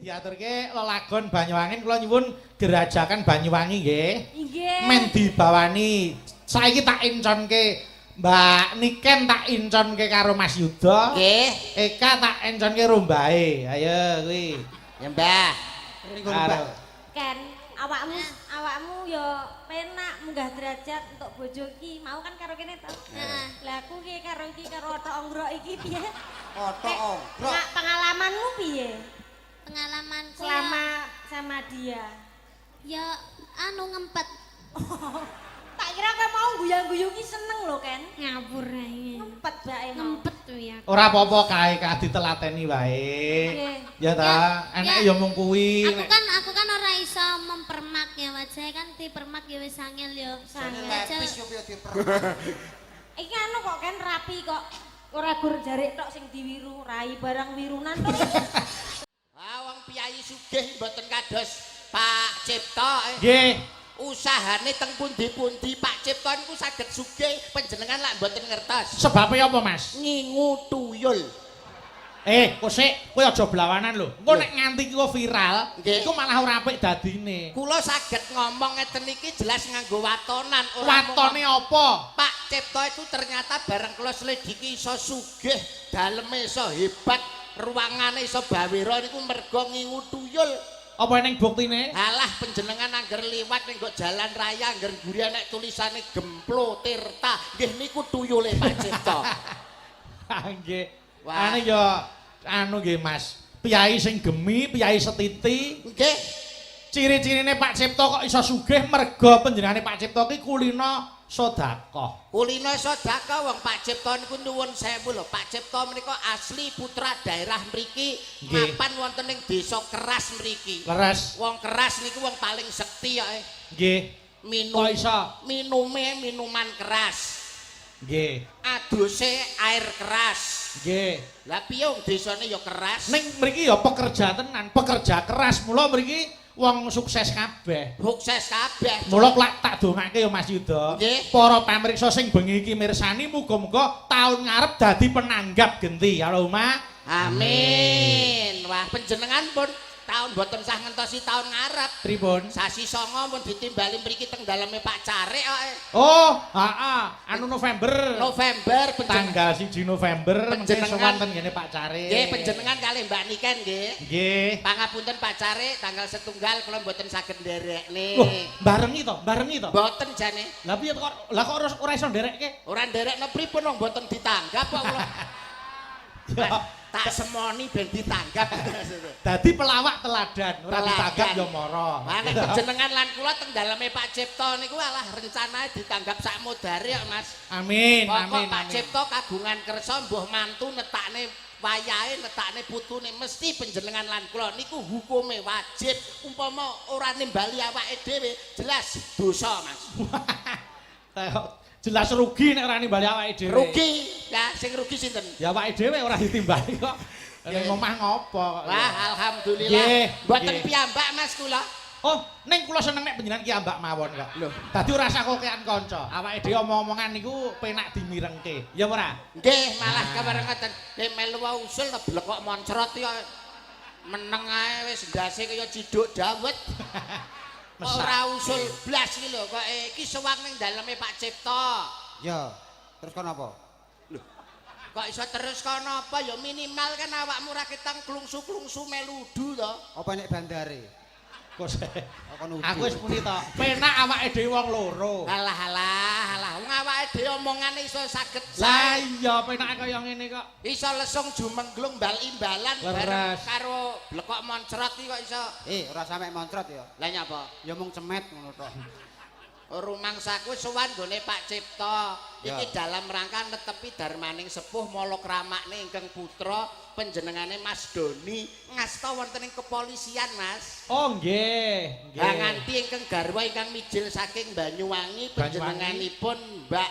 Diaturke lelagon Banyuwangi, kula nyuwun Gerajakan Banyuwangi nggih. Nggih. Men dibawani. Saiki tak inconke Mbak Niken, tak inconke karo Mas Yuda. Nggih. Eka tak inconke rombae. Ayo kuwi. Ya, Mbah. Karo. Ken, awakmu awakmu ya penak munggah derajat untuk bojo iki. Mau kan karo kene to? Heeh. Lah aku ki karo iki, karo otok onggrok iki piye? Otok Nek, onggrok. Pengalamanmu piye? Pengalamanku Selama sama dia. Ya, anu, ngempet. Tak kira kowe mau guyang-guyu ki seneng lho, Ken. Ngawur ae. Ngempet bae mau. Ngempet tuh ya. Ora apa-apa kae, ka ditelateni wae. Nggih. Ya ta, enake Ya. ya mung kuwi. Aku kan ora iso mempermak ya, wajah kan dipermak ya wis angel ya. Angel. Lepis yo piye dipermak. Iki anu kok, Ken, rapi kok. Ora gur jarik tok sing diwiru, rai barang wirunan tok. Ah, wong piyayi sugih mboten kados Pak Cipto. Nggih. Usahane teng pundi-pundi Pak Cipto niku saged sugih, panjenengan lak mboten ngertos. Sebabe apa, Mas? Ngingu tuyul. Eh, kok sik, kowe aja blawanan lho. Engko nek nganti iku viral, iku malah ora apik dadine. Kula saged ngomong ngeten iki jelas nganggo watonan, ora mung Watone apa? Pak Cipto itu ternyata bareng kula selidiki iso sugih, daleme iso hebat, ruangane iso bawira niku mergo ngingu tuyul. Apa eneng buktine? Alah, panjenengan angger liwat ning nggo jalan raya, angger mburi enek tulisane Gemplo Tirta, nggih niku tuyule Pak Cipto. Nggih. Wah. Ane ya anu nggih, Mas. Piyai sing gemi, piyai setiti. Nggih. Ciri-cirine Pak Cipto kok iso sugih mergo panjenengane Pak Cipto ki kulina sedekah. Kulino sedekah, wong Pak Cipto niku nuwun sewu lho. Pak Cipto menika asli putra daerah mriki, mapan wonten ing desa Keras mriki. Leres. Wong Keras niku wong paling sekti ya. Nggih. Minum Kok iso? Minume minuman keras. Aduse air keras. Lah piye, wong desane ya keras. Ning mriki ya pekerja tenan, pekerja keras. Mula mriki wong sukses kabeh. Sukses kabeh. Mula lak tak dongake ya, Mas Yuda. Nggih. Para pamirsa sing bengi iki mirsani, muga-muga taun ngarep dadi penanggap genti. Allahumma Amin. Wah, panjenengan pun taun boten sah ngentosi taun ngarep. Pripun? Sasi 9 pun ditimbali mriki teng daleme Pak Carik kok. Oh, heeh, anu November. November panjenengan. Tanggal 1 November mengke sowan ten ngene Pak Carik. Nggih, panjenengan kalih Mbak Niken nggih. Nggih. Pangapunten, Pak Carik, tanggal setunggal kula mboten saged nderekne. Loh, barengi to, barengi to. Mboten jane. Lah piye kok, lah kok ora iso nderekke? Ora nderekno pripun, wong mboten ditanggap kok kula. Ya, Tak semoni ben ditanggap. Dadi pelawak teladan, ora Teladan. ditanggap ya mara. Wah, nek panjenengan lan kula teng daleme Pak Cipto niku alah rencanae ditanggap sak modare kok, Mas. Amin, Pokok amin, Pak amin. Cipto kagungan kersa, mbuh mantu netakne wayahe, netakne putune, mesti panjenengan lan kula niku hukume wajib. Umpama ora nimbali awake dhewe jelas dosa, Mas. Kayak jelas rugi nek ora nimbali awake dhewe. Rugi ya, sing rugi sinten? Ya awake dhewe, ora ditimbali kok. Ning omah ngopo kok. Wah, alhamdulillah. Mboten piyambak, Mas, kula. Oh, ning kula seneng nek panjenengan ki mawon kok. Lho. Dadi ora usah kokean kanca. Awake dhewe omong-omongan niku penak dimirengke. Ya ora? Nggih, malah kabar ngoten. Nek melu usul to blekok moncrot ya meneng ae wis, ndase kaya ciduk dawet. Mesak. Ora usul blas iki lho, kok iki sewang ning daleme Pak Cipto. Ya. Terus kono apa? Kok iso terus kono apa ya, minimal kan awakmu ra ketang klungsu-klungsu meludu to. Apa nek bandare? Kok Apa nudu? Aku wis muni to. Penak awake dhewe wong loro. Alah alah alah, wong awake dhewe omongane iso saged Lah iya, penake kaya ngene kok. Iso lesung jumengglung bal-imbalan bareng karo blekok moncrot iki kok iso. Eh, ora sampe moncrot ya. Lah nyapa? Ya mung cemet ngono tok. Rumangsaku sowan nggone Pak Cipto. Iki dalam rangka netepi darmaning sepuh mala kramakne ingkang putra panjenengane Mas Doni ngasta wonten ing kepolisian, Mas. Oh nggih, nggih. Lah nganti ingkang garwa ingkang mijil saking Banyuwangi Banyuwangi. panjenenganipun Mbak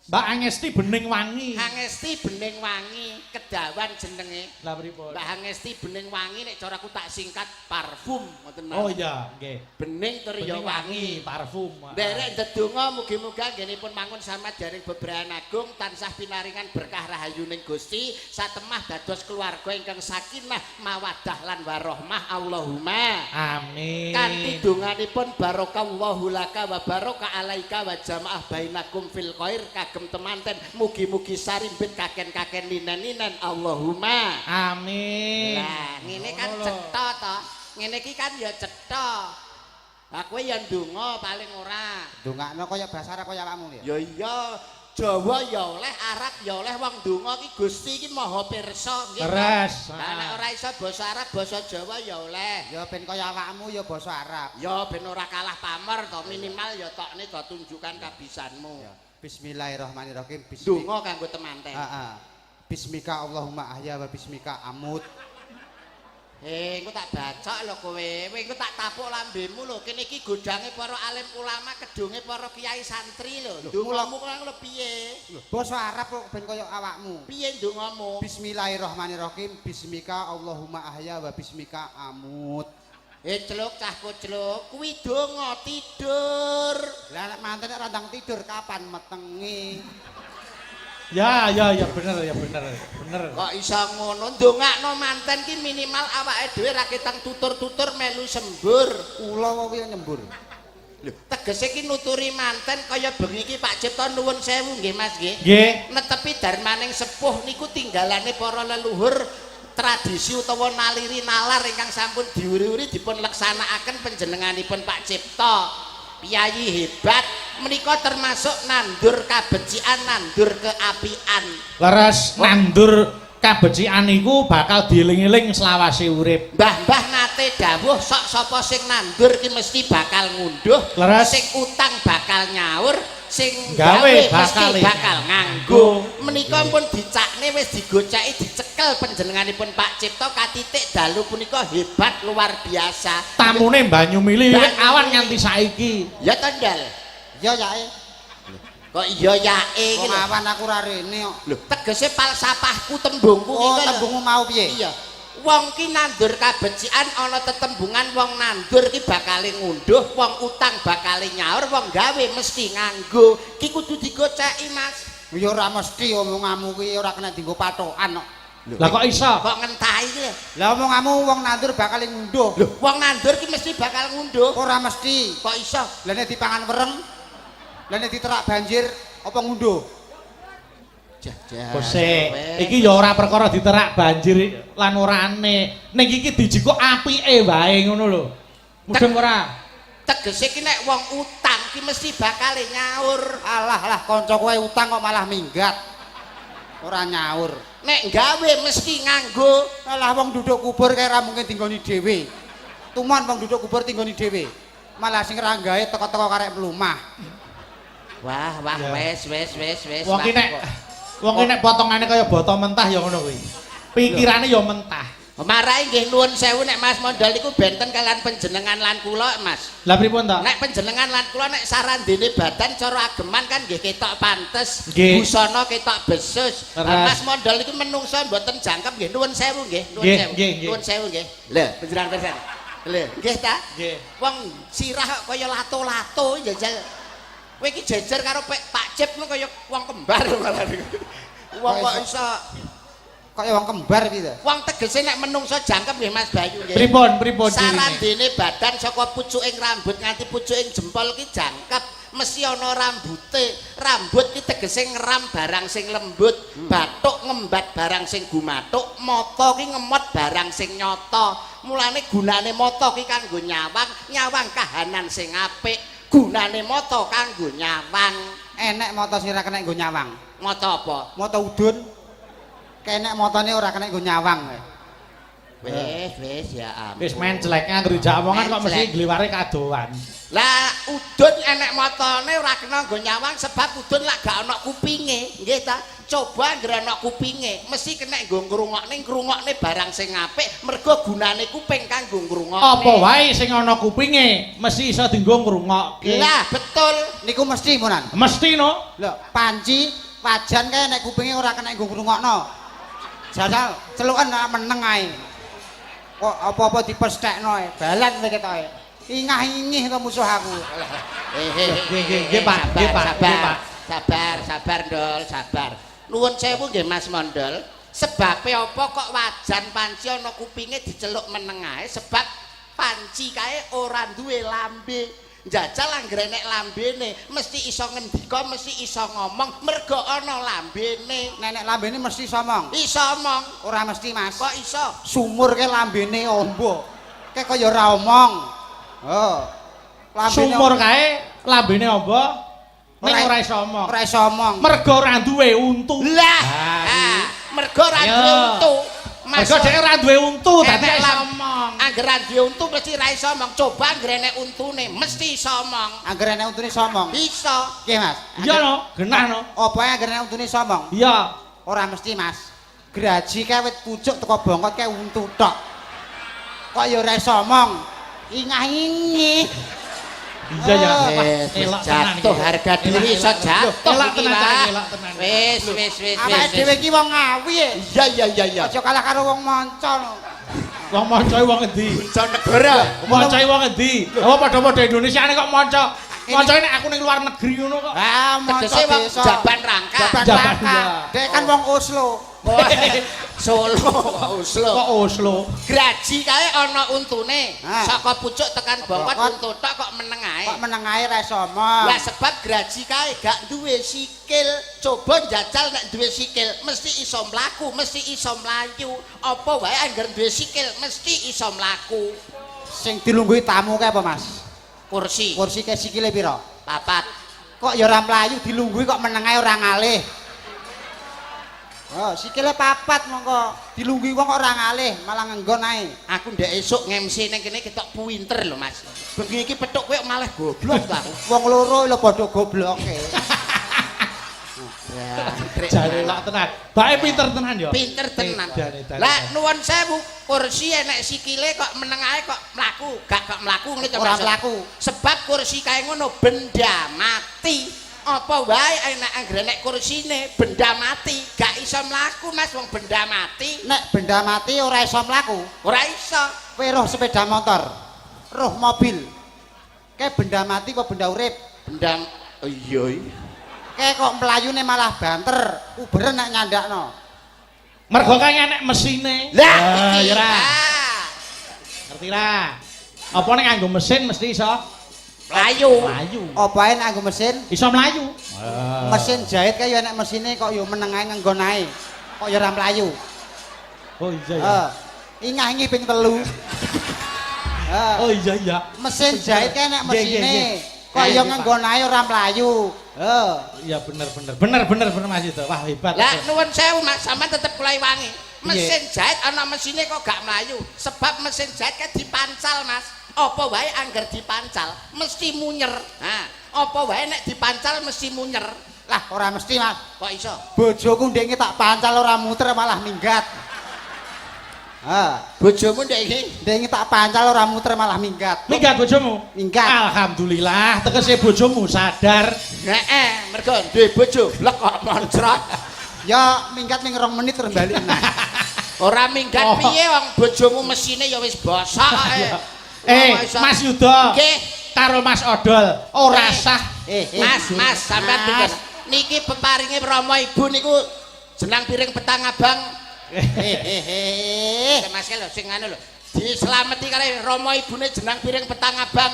Mbak Angesti Bening Wangi. Angesti Bening Wangi, kedawan jenenge. Lah pripun? Mbak Angesti Bening Wangi nek cara aku tak singkat parfum ngoten Oh mawon. iya, nggih. Bening tur ya Bening wangi. parfum. Nderek ndedonga mugi-mugi anggenipun mangun samadyaring bebrayan agung tansah pinaringan berkah rahayuning Gusti satemah dados keluarga ingkang sakinah mawaddah lan warohmah. Allahumma. Amin. Kanthi donganipun barokallahu laka wa baraka alaika wa jamaah bainakum fil khair kagem temanten mugi-mugi sarimbit kaken-kaken ninen-ninen. Allahumma. Amin. Lah ngene kan cetha to. Ngene iki kan ya cetha. Lah kowe ya ndonga paling ora. Ndongakno kaya bahasa Arab kaya awakmu ya. Ya iya, Jawa ya oleh, Arab ya oleh, wong ndonga ki Gusti ki maha pirsa nggih. Leres. Lah nek ora iso basa Arab, basa Jawa ya oleh. Ya ben kaya awakmu ya basa Arab. Ya ben ora kalah pamer to, minimal ya tokne to tunjukkan kabisanmu. Ya. Bismillahirrahmanirrahim. Bismillah. Ndonga kanggo temanten. Heeh. Bismika Allahumma ahya wa bismika amut. Eh, engko tak bacok lho kowe. Kowe engko tak tapuk lambemu lho. Kene iki godange para alim ulama, kedunge para kiai santri lho. Ndongamu kok lho piye? Lho, basa Arab kok ben kaya awakmu. Piye ndongamu? Bismillahirrahmanirrahim. Bismika Allahumma ahya wa bismika amut. Eh, celuk cah kocluk, kuwi donga tidur. Lah nek manten nek randang tidur kapan metengi? Ya, ya, ya bener, ya bener. Bener. Kok iso ngono? Ndongakno manten ki minimal awake dhewe ra ketang tutur-tutur melu sembur. Kula kuwi nyembur. Lho, tegese ki nuturi manten kaya bengi iki Pak Cipto nuwun sewu nggih Mas nggih. Nggih. Netepi darmaning sepuh niku tinggalane para leluhur, tradisi utawa naliri nalar ingkang sampun diuri-uri dipun leksanakaken panjenenganipun Pak Cipto. Piyayi hebat menika termasuk nandur kabecikan, nandur keapian. Leres, nandur kabecikan iku bakal dieling-eling selawase urip. Mbah-mbah nate dawuh sok sapa sing nandur ki mesti bakal ngunduh, Leres. sing utang bakal nyaur, sing Gawe gawe mesti bakal bakal nganggo. Menika pun dicakne wis digoceki dicekel panjenenganipun Pak Cipto katitik dalu punika hebat luar biasa. Tamune Banyumili wiwit Banyumili. awan nganti saiki. Ya to, Ndal? Ya yae. Kok iya yae iki Wong lho. awan aku ora rene kok. Lho, tegese falsafahku tembungku Oh, iki lho. tembungmu mau piye? Iya. Wong ki nandur kabecikan ana tetembungan wong nandur ki bakale ngunduh, wong utang bakale nyaur, wong gawe mesti nganggo. Ki kudu digoceki, Mas. Ya ora mesti omonganmu kuwi ora kena dienggo patokan kok. Lah kok iso? Kok ngentahi ki lho? Lah omonganmu wong nandur bakal ngunduh. Lho, wong nandur ki mesti bakal ngunduh. Ora mesti. Kok iso? Lah nek dipangan wereng, lah nek diterak banjir apa ngunduh? Jajah. Kose, iki ya ora perkara diterak banjir lan orane. Ning iki dijikuk apike wae ngono lho. Mudeng ora? Tegese ki nek wong utang ki mesti bakal nyaur. Alah lah kanca kowe utang kok malah minggat. Ora nyaur. Nek gawe mesti nganggo. Alah wong duduk kubur kae ora mungkin tinggoni dhewe. Tumon wong duduk kubur tinggoni dhewe. Malah sing ra gawe teko-teko karek mlumah. Wah, wah, Ya. wes, wes, wes, wes. Wong ki nek wong ki nek potongane kaya boto mentah ya ngono kuwi. Pikirane ya mentah. Marai nggih nuwun sewu nek Mas Mondol niku benten kalian panjenengan lan kula, Mas. Lah pripun ta? Nek panjenengan lan kula nek sarandene badan cara ageman kan nggih ketok pantes, Nggih. busana ketok besus. Lah Leres. Mas Mondol niku menungso mboten jangkep nggih nuwun sewu nggih, nuwun Nggih, sewu. nggih, nggih. Nuwun sewu nggih. Lho, panjenengan pisan. Lho, nggih ta? Nggih. Wong sirah kok kaya lato-lato jajal. Kowe iki jejer karo Pak Cip ngono kaya wong kembar malah. Wong kok iso Kaya wong kembar piye ta? wong tegese nek menungso jangkep nggih Mas Bayu nggih. Pripun, pripun cirine? Sarandene badan saka pucuking rambut nganti pucuking jempol ki jangkep mesti ana rambute. Rambut ki tegese ngeram barang sing lembut, bathuk ngembat barang sing gumathuk, mata ki ngemot barang sing nyata. Mulane gunane mata ki kanggo nyawang, nyawang kahanan sing apik. Gunane mata kanggo nyawang. Enek mata sing ora kena nggo nyawang. Mata apa? Mata udun. Kenek matane ora kena nggo nyawang. Wis, wis ya ampun. Wis menclek nganggo dijak omongan kok mesti Menclek. gliware kadowan. Lah udun enek matane ora kena nggo nyawang sebab udun lak gak ana kupinge, nggih ta? Coba anggere ana kupinge, mesti kena nggo ngrungokne, ngrungokne barang sing apik, mergo gunane kuping kanggo ngrungokne. Apa wae sing ana kupinge mesti iso dienggo ngrungokke. Lah, betul. Niku mesti munan. Mesti no. Lho, panci wajan kae nek kupinge ora kena nggo ngrungokno. Jajal celuken meneng ae. Kok apa-apa dipesthekno ae. Balan kowe ketoke. Ingah-ingih to musuh aku. Nggih, nggih, nggih, Pak. Nggih, Pak. Sabar, Nggih, Pak. sabar, sabar, Ndol, sabar. Nuwun sewu nggih Mas Mondol. Sebabe apa kok wajan panci ana kupinge diceluk meneng ae? Sebab panci kae ora duwe lambe. Njajal anggere nek lambene mesti iso ngendika, mesti iso ngomong mergo ana lambene. Nek nek lambene mesti iso omong. Iso omong. Ora mesti, Mas. Kok iso? Sumur ke lambene ombo. Ke kaya ora omong. Oh. Lambene Sumur kae lambene amba ning ora iso omong. Ora iso omong. Mergo ora duwe untu. Lah, Ah, ah, mergo ora Ayo. duwe untu. Mas, Mergo dhek ora duwe untu dadi Enek iso omong. Angger ra duwe untu mesti ra iso omong. Coba anggere enek untune mesti iso omong. Angger enek untune iso omong. Iso. Nggih, Mas. Iya no, genah no. Apa ae angger enek untune iso omong? Iya. Ora mesti, Mas. Graji kae wit pucuk teko bongkot kae untu tok. Kok ya ora iso omong. Ingah-ingih. Iya ya. Oh. Wah, Wis, wis elok tenan jatuh iki. harga diri Elok, iso elok. jatuh Elok iki, tenan, Pak. elok tenan. Wis, wis, wis, Awake wis. dhewe iki wong Ngawi e. Iya, iya, iya, iya. Aja kalah karo wong manca. No. Wong manca wong endi? Mancanegara. Manca wong endi? Apa padha-padha Indonesia kok manca. Manca nek aku ning luar negeri ngono kok. Ah, manca Tegese wong desa. Jaban Rangka. Jaban Jaban, Rangka. iya. Dek kan wong Oslo. Oh, Solo, Oslo. Kok Oslo. Graji kae ana untune. Ah. Saka pucuk tekan bongkot Bongkot. untu tok kok meneng ae. Kok meneng ae ra iso omong. Lah sebab graji kae gak duwe sikil. Coba njajal nek duwe sikil mesti iso mlaku, mesti iso mlayu. Apa wae angger duwe sikil mesti iso mlaku. Sing dilungguhi tamu kae apa, Mas? Kursi Kursi kae sikile pira? papat. Kok ya ora mlayu dilungguhi kok meneng ae ora ngalih. Oh, sikile papat mongko dilungguhi wong kok ora ngalih, malah ngenggon ae. Aku ndek esuk nge-MC ning kene ketok pinter lho, Mas. Bengi iki petuk kowe malah goblok to aku. Wong loro lho padha gobloke. Jare elok tenan. Bae pinter tenan ya. Pinter tenan. Edan, edan, Lah edan. nuwun sewu, kursi enek sikile kok meneng ae kok mlaku, gak kok mlaku ngene to Ora Mas. mlaku. Sebab kursi kae ngono benda mati. Apa wae enek anggere enek kursine benda mati, gak iso mlaku Mas wong benda mati. Nek benda mati ora iso mlaku. Ora iso. Kowe roh sepeda motor, roh mobil. Kae benda mati kok benda urip. Benda oh iya. Iya. Kae kok mlayune malah banter, uberen nek nyandakno. Mergo kae enek mesine. Lah Ah, iki. ya ra. Ah, Ngerti ra? Apa nek nganggo mesin mesti iso Mlayu. mlayu. Apa ae nek nganggo mesin? Iso mlayu. Mesin jahit kae ya enek mesine kok ya meneng ae ngenggon ae. Kok ya ora mlayu. Oh iya ya. Heeh. Ingah-ingih ping 3. Heeh. Oh iya iya. Mesin jahit kae enek Nggih, nggih, mesine. nggih. Kok ya Nggih, Pak. ngenggon ae ora mlayu. Heeh. Iya bener bener. Bener bener bener Mas itu. Wah hebat. Lah nuwun sewu Mas, sampean tetep kula wangi. Mesin Piye? jahit ana mesine kok gak mlayu. Sebab mesin jahit kan dipancal, Mas. Apa wae angger dipancal mesti munyer. Ha, apa wae nek dipancal mesti munyer. Lah ora mesti, Mas. Kok iso? Bojoku ndek tak pancal ora muter malah minggat. Ha, Bojomu ndek iki ndek tak pancal ora muter malah minggat. Minggat bojomu? Minggat. Alhamdulillah, tegese bojomu sadar. Heeh, mergo duwe bojo blek kok moncrot. Ya minggat ning 2 menit terus balik nah. Ora minggat Oh. piye wong bojomu mesine ya wis bosok ae. Eh, Wong iso- Mas Yuda. Nggih. Karo Mas Odol, ora Eh. sah. Mas, Mas, sampean Mas. pikir niki peparinge Rama Ibu niku jenang piring petang abang. Mas lho sing anu lho. Dislameti kali Rama ibune jenang piring petang abang.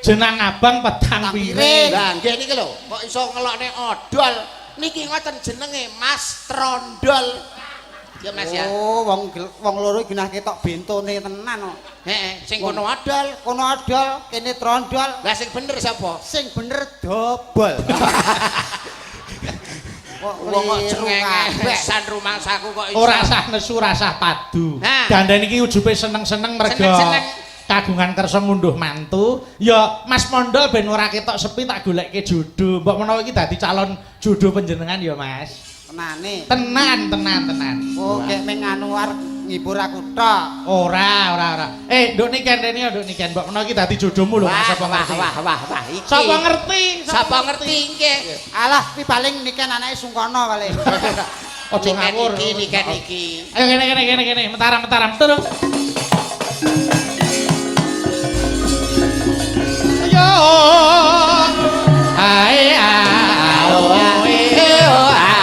Jenang abang petang Petang piring. piring. Lah nggih niki lho, kok iso ngelokne odol. Niki ngoten jenenge Mas Trondol. Ya Mas ya. Oh, wong wong loro genah ketok bentone tenan kok. Heeh, sing kono odol. Kono odol, kene trondol. Lah sing bener sapa? Sing bener dobol. Kok Wong kok keliru kabeh. cengengesan rumangsaku kok iso. Ora sah nesu, ora sah padu. Nah. Dandan iki ujube seneng-seneng mergo Seneng-seneng. kagungan kersa ngunduh mantu. Ya Mas Mondol ben ora ketok sepi tak golekke jodoh. Mbok menawa iki dadi calon jodoh panjenengan ya Mas. Tenane. Tenan, tenan, tenan. Oh, gek meng anu arep ngibur aku tok. Ora, ora, ora. Eh, Nduk Niken rene ya, Nduk Niken. Mbok menawa iki dadi jodohmu lho, Mas, Wah, sapa wah, ngerti. wah, wah, wah, iki. Sapa ngerti? Sapa ngerti nggih. Alah, kuwi paling Niken anake Sungkono paling. Aja Niken ngawur. iki, Niken iki. Ayo kene kene kene kene, mentaram mentaram. Terus. Ayo. Ae a o e o a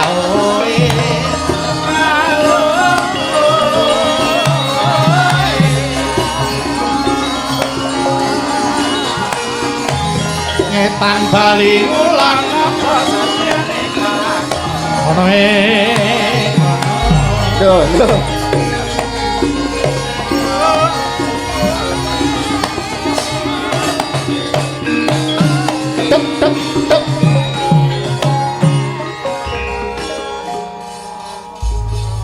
o e. Ngetan bali ulang ono e. Lho, lho. Tuk tuk tuk.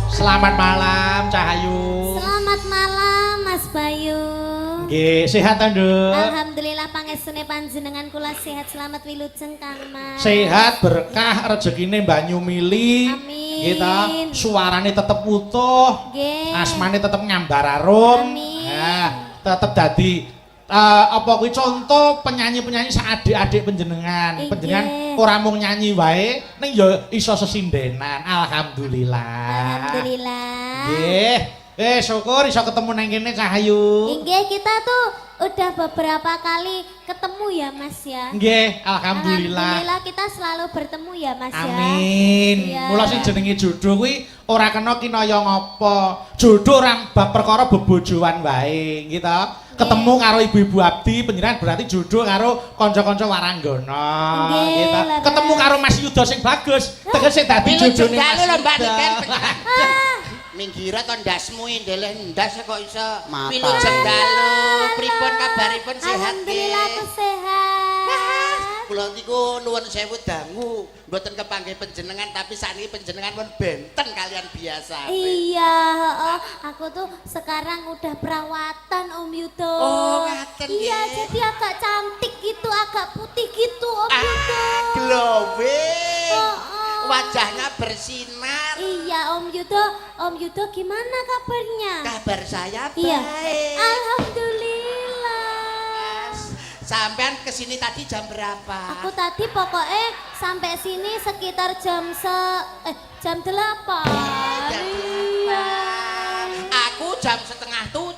Selamat malam Cahayu. Selamat malam Mas Bayu. Nggih, sehat ta, Nduk? Alhamdulillah pangestune panjenengan kula sehat, selamat wilujeng Kang Mas. Sehat, berkah, rezekine banyu mili. Amin. Nggih ta, suarane tetep utuh. Nggih. Asmane tetep ngambar arum. Amin. Nah, tetep dadi apa kuwi contoh penyanyi-penyanyi sak adik-adik panjenengan. Inggih. Panjenengan ora mung nyanyi wae, ning ya iso sesindenan. Alhamdulillah. Alhamdulillah. Nggih. Eh, syukur iso ketemu nang kene Cahayu. Inggih, kita tuh udah beberapa kali ketemu ya Mas ya. Nggih, alhamdulillah. Alhamdulillah kita selalu bertemu ya Mas ya. Amin. Iya. Mula sing jenenge jodoh kuwi ora kena kinaya ngapa. Jodoh ora bab perkara bebojoan wae, nggih ta. Ketemu karo ibu-ibu abdi panjenengan berarti jodoh karo kanca-kanca waranggana, Nggih, nggih ta. leres. Ketemu karo Mas Yuda sing bagus, tegese dadi Wilujeng jodone Mas dalu lho Mbak Yuda. Niken. Minggira to ndasmu ndeleh ndas kok iso. Mata. Wilujeng dalu. Pripun kabaripun sehat? Alhamdulillah aku sehat. Kula niku nuwun sewu dangu mboten kepanggih panjenengan tapi sakniki panjenengan pun benten kalian biasa. Iya, oh, aku tuh sekarang udah perawatan Om Yudo. Oh, ngaten Iya, nggih. jadi agak cantik gitu, agak putih gitu Om Ah, Yudo. glowing. Oh, oh. Wajahnya bersinar. Iya, Om Yudo. Om Yudo gimana kabarnya? Kabar saya Iya. baik. Alhamdulillah. Sampean kesini tadi jam berapa? Aku tadi pokoknya sampai sini sekitar jam 8. Jam Iya. Aku jam 6.30.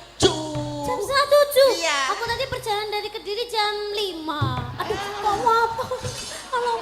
Jam 6.30. Iya. Aku tadi perjalanan dari Kediri jam 5. Aduh, kok apa? Kalau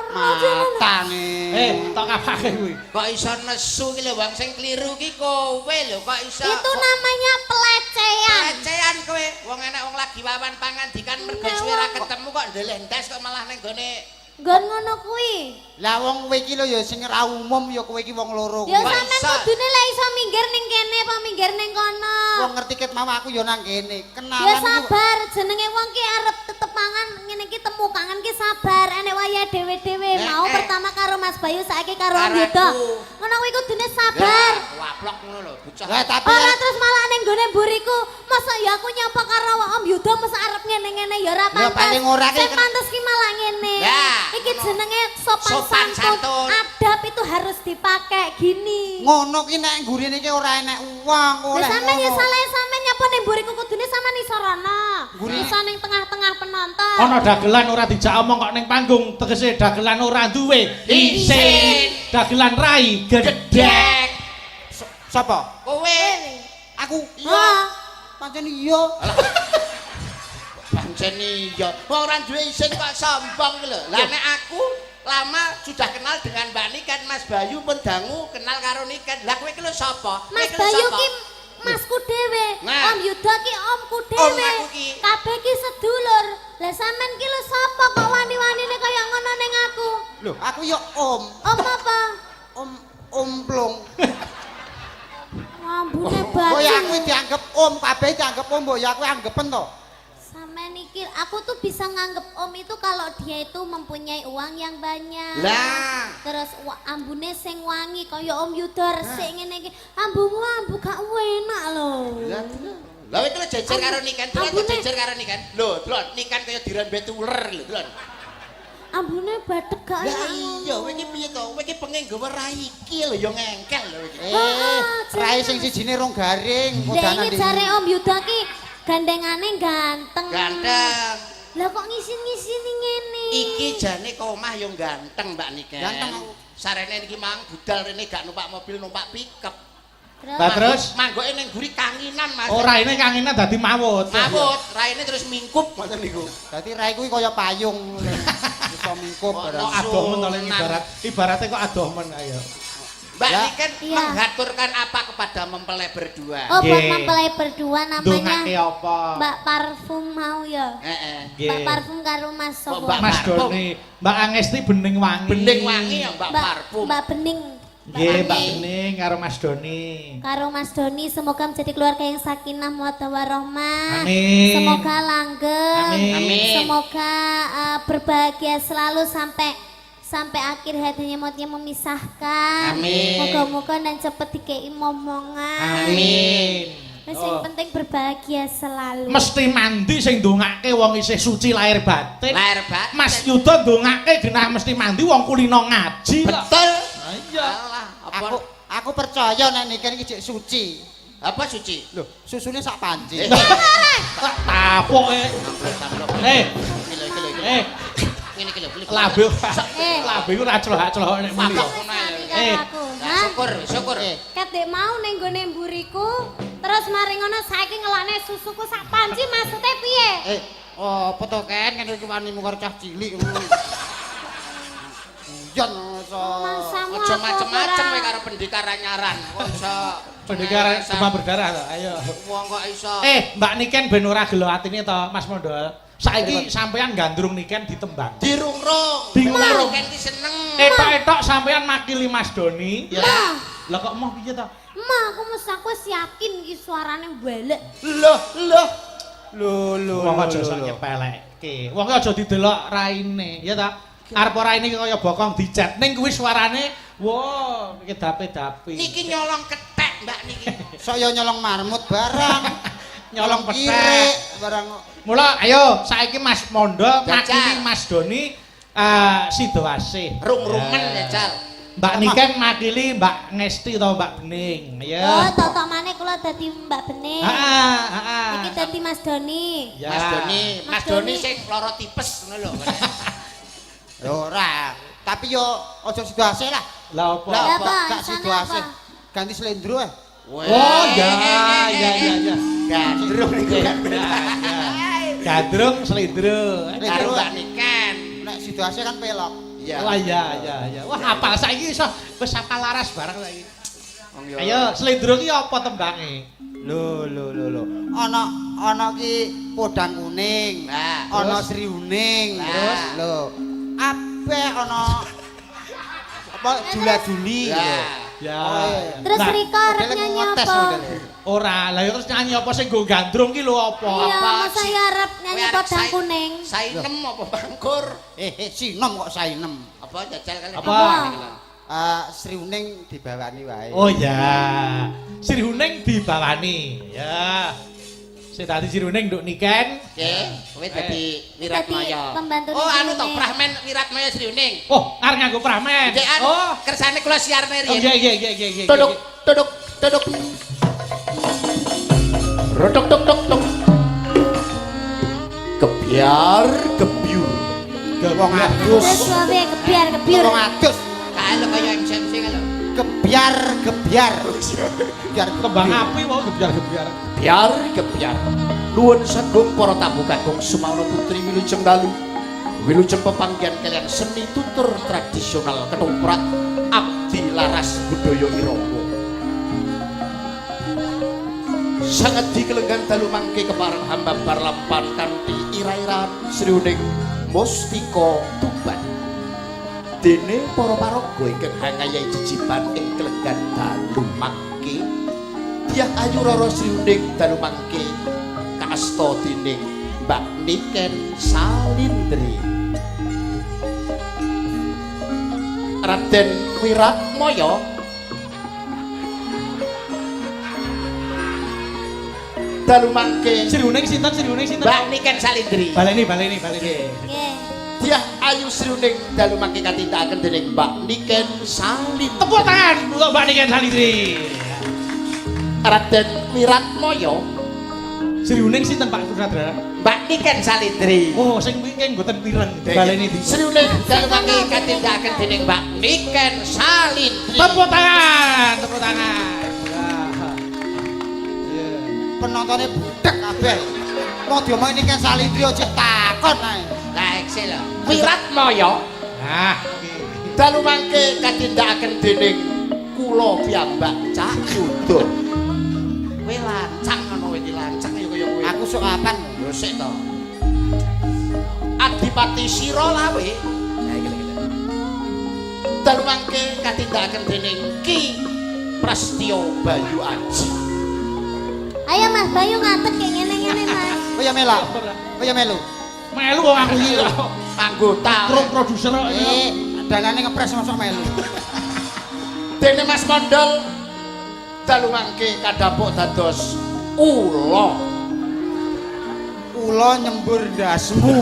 Matane. Eh, tok apake kuwi? Kok iso nesu ki lho wong sing kliru ki kowe lho kok iso. Itu namanya pelecehan. Pelecehan kowe. Wong enak wong lagi wawan pangandikan mergo suwe ra ketemu kok ndeleh ndas kok malah ning gone. Nggon ngono kuwi. Lah wong kowe iki lho ya sing ora umum ya kowe iki wong loro Ya kuwi. Kok sampean iso? kudune lek iso minggir ning kene apa minggir ning kono. Wong ngerti ket mau aku ya nang kene. Kenalan Ya iku- sabar, jenenge wong ki arep tetep mangan ngene iki temu kangen ki sabar, enek wayah dhewe-dhewe. Eh, Mau eh. pertama karo Mas Bayu saiki karo Om Karo Yuda. aku. Ngono kuwi kudune sabar. Lah, waplok ngono lho bocah. Lah tapi Ora terus malah ning gone mburiku, masa ya aku nyapa karo Om Yuda masa arep ngene-ngene ya ora Ya, pantes. paling ora ki Sing kan- pantes ki malah ngene. Lah, Iki jenenge sopan, Sopan santun. santun. Adab itu harus dipakai gini. Ngono ki nek nggurine ki ora enek uang Lah oleh. sampean ya ngono. salah sampean nyapa ning mburiku kudune sampean iso rono. Mburi. Iso ning tengah-tengah penonton. Ana dagelan ora dijak omong kok ning panggung, tegese dagelan ora duwe isin. Dagelan rai gedhek. Dek. Sapa? Kowe. Aku. Iya. Pancen iya. Pancen iya. Wong ora duwe isin kok sombong ki lho. Lah nek aku lama sudah kenal dengan Mbak Niken, Mas Bayu pun dangu kenal karo Niken. Lah kowe ki lho sapa? Kowe Mas ki lho Bayu sapa? ki masku dhewe, Nah. Om Yuda ki omku Om dhewe. aku ki. Kabeh ki sedulur. Lah sampean ki lho sapa kok wani-wanine kaya ngono ning aku? Lho, aku ya om. Om apa? Om omplung. Ambune Oh ya aku bajing. dianggep om, kabeh dianggep om, mbok ya aku anggepen to. Sampean iki aku tuh bisa nganggep om itu kalau dia itu mempunyai uang yang banyak. Lah. Terus ambune sing wangi kaya Om Yuda resik ngene iki. Ambumu ambu gak enak lho. Lah Lah kowe ki lho jejer karo Niken, delok Ambune. jejer karo Niken. Lho, delok Niken kaya dirembet uler lho, delok. Ambune batek gak Lah enak. iya, kowe iki piye to? Kowe iki pengen nggawa rai iki lho ya ngengkel lho iki. Eh, rai sing sijine rong garing, Lah kodanan iki jare Om Yuda ki gandengane ganteng. Ganteng. Lah kok ngisin-ngisini ngene? Iki jane kok omah yo ganteng Mbak Niken. Ganteng aku. Sarene niki mang budal rene gak numpak mobil numpak pickup. Terus Lah terus Manggoke ning guri kanginan Mas. ora ini kanginan dadi mawut. Mawut, raine terus mingkup ngoten niku. Dadi rai kuwi kaya payung. Iso mingkup Oh, barang. Kok adoh men to le ibarat ibarate kok adoh men ayo. Mbak Ya. Niken Iya. menghaturkan apa kepada mempelai berdua? Oh, buat Nggih. mempelai berdua namanya Ndongake apa? Mbak Parfum mau ya. Heeh. Nggih. Mbak Parfum karo Mas Oh, sapa? Mbak Mas Parfum. Doni, Mbak Angesti Bening Wangi. Bening wangi ya Mbak Parfum. Mbak Bening. Nggih, Mbak Wangi. Bening karo Mas Doni. Karo Mas Doni semoga menjadi keluarga yang sakinah mawaddah warahmah. Amin. Semoga langgeng. Amin. Amin. Semoga berbahagia selalu sampai sampai akhir hatinya mautnya memisahkan. Amin. Moga-moga dan cepet dikei momongan. Amin. Wis yang penting berbahagia selalu. Mesti mandi sing ndongake wong isih suci lahir batin. Lahir batin. Mas Yuda ndongake genah mesti mandi wong kulino ngaji kok. Betul. Ah, iya. Alah, apa Aku percaya nek Niken iki jek suci. apa suci? Lho, susune sak panci. Eh. Tak tapuk e. Eh, Iki lho, iki lho, iki lho. eh, Ngene iki lho, iki lho. lambe. Eh. Lambe ku ora clohak-clohok nek muni. Mabok Wis ngono ae mati lho. karo Eh. aku. Lah Hah? syukur, syukur. Eh, Ket dek mau ning gone mburiku, terus mari ngono saiki ngelokne susuku sak panci maksude piye? eh, apa to Ken ngene iki wanimu karo cah cilik ngono. Guyon iso. Mangsamu Aja aku macem-macem ora. kowe karo pendekar anyaran. Kok iso Pendekar demam berdarah to. Ayo. Wong kok iso. Eh, Mbak Niken ben ora gelo atine to, Mas Mondol. Saiki sampean gandrung Niken ditembang. Dirungrung. Dirungrung. Kan ki seneng. Etok-etok sampean makili Mas Doni. Ya. Mah, Lah kok moh piye to? mah aku mesti aku wis yakin iki suarane balik. Loh, loh. Lho, lho. Wong aja sok nyepelekke. Wong aja didelok raine, ya ta? Arep ora raine kaya bokong dicet ning kuwi suarane wah iki dape-dape. Niki nyolong kethek Mbak niki. Sok yo nyolong marmut barang. Nyolong kirik pethek. barang. Mula ayo saiki Mas Mondo Jajal. makili Mas Doni Sidoasih. Rung-rungen jajal. Mbak Niken makili Mbak Ngesti atau Mbak Bening, Oh, ya. totomane kula dadi Mbak Bening. Heeh, heeh. Iki dadi Mas Doni. Ya. Mas Doni, Mas Mas Doni Doni. sing lara tipes ngono lho. Ya ora, tapi yo aja sidoase lah. Lah apa? Lah Lah apa? apa? Gak Isane sidoase. apa? Ganti slendro eh. Oh, ya, ya, ya, ya. Gandrung niku. Ya, ya. Gandrung slendro. Karo Mbak Niken. Nek sidoase kan pelok. Iya. Wah, iya, iya, iya. Wah, hafal saiki iso wis hafal laras bareng saiki. Wong yo. Ayo, slendro ki apa tembange? Lho, lho, lho, lho. Ana ana ki podang kuning. Nah, Ana terus? sri uning. Terus? Lho. Ape ana apa jula-juli Lah. lho. Ya. Oh, iya. Terus Nah, Rika arep Modele nyanyi ngetes apa? modele. Ora, lah ya terus nyanyi apa sing nggo gandrung ki lho apa? Iya, Apa masa sih? ya arep nyanyi Kowe arep podang kuning. Sainem apa bangkur? Eh, eh, sinom kok sainem. Apa jajal kali? Apa? Eh, Sri Uning dibawani wae. Oh ya. Sri Huning dibawani. Ya. Sing dadi Sri Huning nduk Niken. Oke, kowe dadi Wiratmaya. Dadi pembantu Oh, anu to Sri Uning. Prahmen Wiratmaya Sri Uning. Oh, arep nganggo pramen. Nggih, anu Oh. kersane kula siarne Oh, riyen. iya iya iya iya iya. Tuduk, tuduk, tuduk. Rotok tok tok tok. Kebiar kebiur. Wong adus. Terus wae kebiar kebiur. Wong adus. Kae lho kaya MC-MC kae lho. Gebyar, gebyar. Gebyar Kembang api mau gebyar-gebyar. Biar kebiar. Nuwun sagung para tamu kakung Sumawana Putri wilujeng dalu. Wilujeng pepanggihan kalian seni tutur tradisional ketoprak abdi laras budaya irama. Sangat dikelenggan dalu mangke kepareng hamba barlampan kanthi ira-iraan Sriuning Mustika Tuban. Dene para paraga ingkang hangayahi jejiban ing kelenggan dalu mangke Dyah Ayu Rara Sriuning dalu mangke kaasta dening Mbak Niken Salindri. Raden Wiratmaya dalu mangke Sri Huning sinten Sri Huning sinten? Mbak Niken Salindri. Baleni baleni baleni. Nggih. Diah Ayu Sriuning dalu mangke katindakaken dening Mbak Niken Salindri. Tepuk tangan untuk Mbak Niken Salindri. Raden Wiratmoyo. Sriuning sinten Pak Sutradara? Mbak Niken Salindri. Oh, sing wingi mboten pireng dibaleni di. Sriuning dalu mangke katindakaken dening Mbak Niken Salindri. Tepuk tangan, tepuk tangan. Wah. Iya. Penontonnya budek kabeh. Wong diomongin Niken Salindri aja takon ae. Lah ekse lho. Wiratmoyo Nah, dalu mangke katindakaken dening kula piyambak Cak Yuda. Kowe lancang ngono kowe iki lancang ya kaya kowe. Aku sok kapan? Yo sik to. Adipati Sira Lawe. Nah iki lho. Dalu mangke katindakaken dening Ki Prastya Bayu Aji. Ayo Mas Bayu ngadeg kayak ngene-ngene Mas. Kowe ya melok. Kowe ya melu. Melu wong aku iki. Anggota. Kru produser kok. Eh, danane ngepres mosok melu. Dene Mas Mondol dalu mangke kadhapuk dados ula. Ula nyembur ndasmu.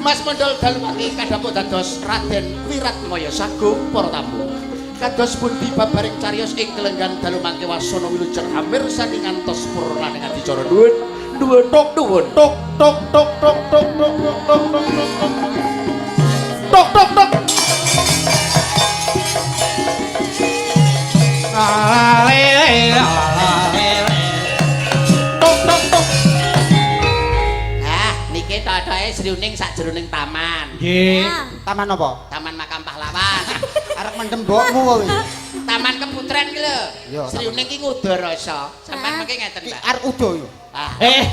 Mas Mondol dalu mangke kadhapuk dados Raden Wiratmaya Sagung para tamu. Kados pundi babaring cariyos ing kelenggan dalu mangke wasana wilujeng amirsani ngantos purnaning adicara. Nuwun, nuwun, tok nuwun. Tok tok tok tok tok tok tok tok tok tok. Tok tok tok. La le la le le. Tok tok tok. Nah, niki totoke Sriuning sakjroning taman. Nggih. Ah. Taman apa? Taman makam pahlawan. Arep mendem mbokmu kowe. Taman Keputren ki lho. Iya, Sriuning ki ngudarasa. Sampeyan mengke ngeten, Ki Mbak. arep udo yo. Ah, Eh,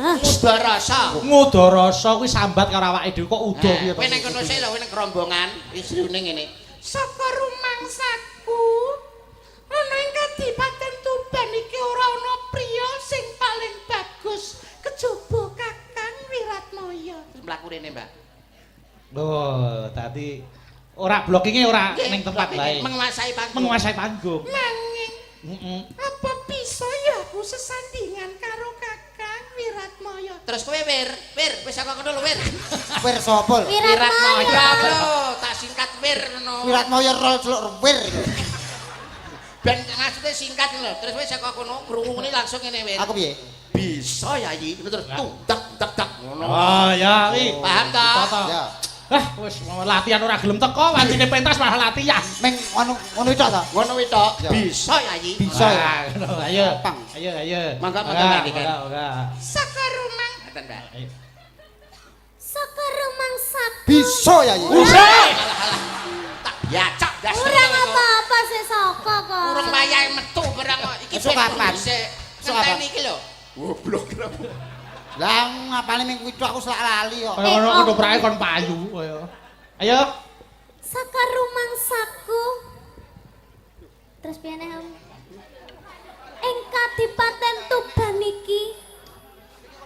Ah. ngudarasa. ngudarasa kuwi sambat karo awake dhewe kok udo piye to? Kowe nang kono sik lho, kowe nang rombongan, iki Sriuning ngene. Saka rumangsaku ana ing Kadipaten Tuban iki ora ana priya sing paling bagus kejaba Kakang Wiratmaya. Terus mlaku rene, Mbak. Oh, tadi ora blockinge ora ning tempat Blockinge wae. Menguasai panggung. Menguasai panggung. Nanging Heeh. apa bisa ya aku sesandingan karo Kakang Wiratmaya? Terus kowe Wir, Wir, wis saka kono lho Wir. Wir sapa lho? Wiratmaya lho, tak singkat Wir ngono. Wiratmaya rol celuk wir. Ben maksudnya singkat lho. Terus wis saka kono krungu ngene langsung ngene Wir. Aku piye? Bisa ya yi, terus tung tak tak tak ngono. Oh, ya kuwi. Paham ta? Toto. Ya. Ah, wis mau latihan ora gelem teko, wancine pentas malah latihan. Meng ngono ngono itu ta? Ngono kuwi tok. Ya. Bisa ya yi. Bisa ya. Wah, ngono, ayo. Gampang. Ayo, ayo. Mangga, mangga, Mbak Niken. Mangga, mangga. Saka rumang. Ngoten, Mbak. Ayo. Saka rumangsaku. Bisa ya yi. Usah. Tak biacak das. Kurang apa-apa sih saka kok. Urung wayahe metu barang kok. Iki Esuk kapan? Sik. Esuk kapan? Ngenteni iki lho. Goblok. Lah ngapane ming kuwi tok aku selak lali kok. Kaya ngono ketoprake kon payu kaya. Ayo. Saka rumangsaku. Terus piye neh, Om? Ing Kadipaten Tuban iki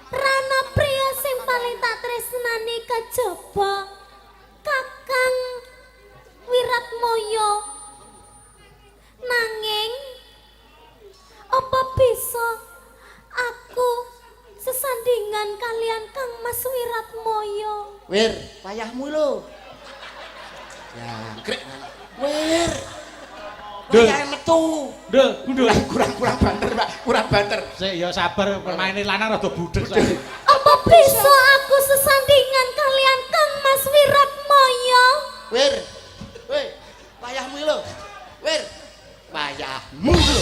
Rana priya sing paling tak tresnani kejaba Kakang Wiratmaya. Nanging apa bisa aku sesandingan kalian Kang Mas Wiratmaya? Wir, wayahmu lho. Ya, grek. Wir. Duh. Wayahe metu. Nduk, nduk. Kurang kurang banter, Pak. Kurang banter. Sik ya sabar pemaine lanang rada budhek saiki. Apa bisa aku sesandingan kalian Kang Mas Wiratmaya? Wir. Weh, wayahmu lho. Wir. Wayahmu lho.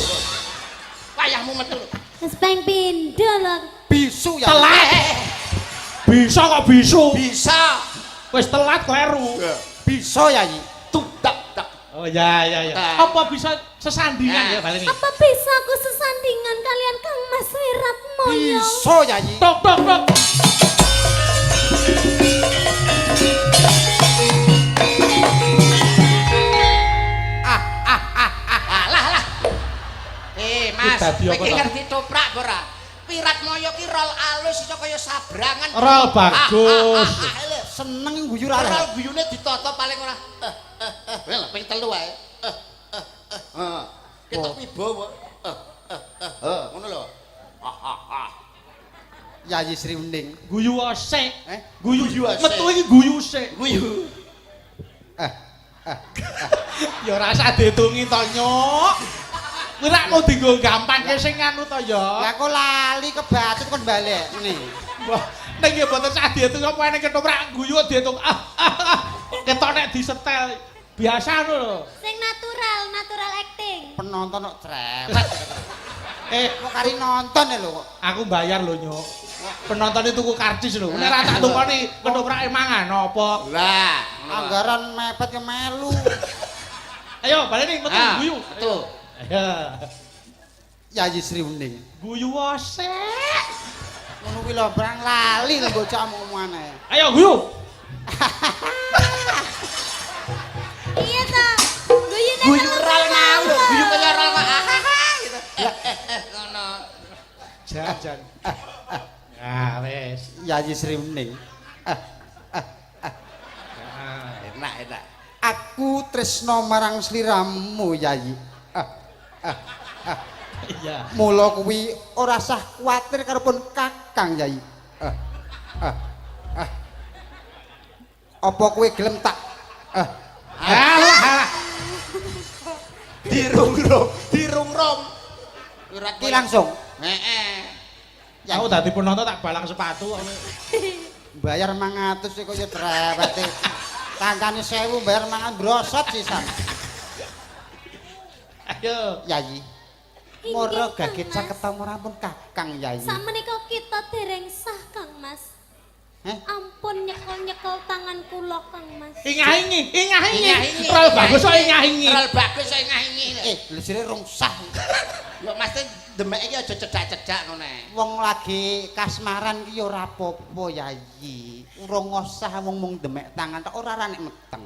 Wayahmu metu lho. Wis ping pindho lho. Bisu ya. Telat. Bisa kok bisu. Bisa. Wis telat kleru. Bisa ya yi. Tuk tak tak. Oh ya ya ya. Nah. Apa bisa sesandingan Nah. ya baleni? Apa bisa aku sesandingan kalian Kang Mas Wiratmaya? Bisa ya yi. Tok tok tok. Ah ah ah ah alah lah. Eh, Mas, Dadi apa kowe iki to? ngerti toprak apa ora? Wiratmaya ki rol alus iso kaya sabrangan. Rol bagus. Ah, ah, ah, ah, lho. Seneng guyu ra. Rol guyune ditata paling ora. Eh eh eh. Wel, ping telu wae. Eh eh eh. Heeh. Ketok wibawa. Eh eh eh. Eh, ngono lho. Ah ah ah. Yayi Sri Wening. Guyu sik. Eh? Guyu. Guyu sik. Metu iki guyu sik. Guyu. Eh, eh. Ya ora usah diitungi to, Nyuk. Kuwi rak mau dienggo gampangke sing anu to ya. Lah kok lali kebatut kon balik ngene. Wah, ning ya mboten sah diitung apa nek ketoprak guyu diitung. Ah, ah, ah. Ketok nek disetel biasa ngono lho. Sing natural, natural acting. Penonton kok cerewet. Eh, Kok kari nonton ya lho kok. aku bayar lho, Nyuk. Penonton itu tuku karcis lho. Nek ora tak tukoni ketoprake mangan apa? Lah, ngono. Anggaran mepet ya melu. Ayo, baleni metu Ah, guyu. Metu. Ayo. Yayi Sri Wening. Guyu sik. Ngono kuwi lho brang lali lho bocah omong-omongane. Ayo guyu. Iya ta. Guyune Guyu ral mau lho, guyu kaya ral kok. Ah, ah, ah, gitu. Eh, ngono. Jan jan. Ah, wis. Yayi Sri Wening. Ah. Enak, enak. Aku tresno marang sliramu Yayi. Ah, ah, ah. Iya. Mula kuwi ora sah kuwatir karo pun Kakang Yayi. Ah, ah, ah. Apa kowe gelem tak ah Alah, alah. Dirungrung, dirungrung. Ora iki langsung Heeh. Aku dadi penonton tak balang sepatu. Bayar 500 iki kaya cerewete. Kancane 1000 bayar mangan brosot sisan. Ayo. Yayi. Inggih, Moro Kang gagit Mas. caketa rampun Kakang Yayi. Sakmenika kita dereng sah, Kang Mas. Heh? Ampun nyekel-nyekel tangan kula, Kang Mas. Ingah-ingi, ingah-ingi. Ingah-ingi. Rol bagus kok ingah-ingi. Rol bagus kok ingah-ingi. Eh, lho jere rong sah. Lho Mas teh demek iki aja cedak-cedak ngono ae. Wong lagi kasmaran ki ya ora apa-apa Yayi. Urung sah wong mung demek tangan tok ora ora nek meteng.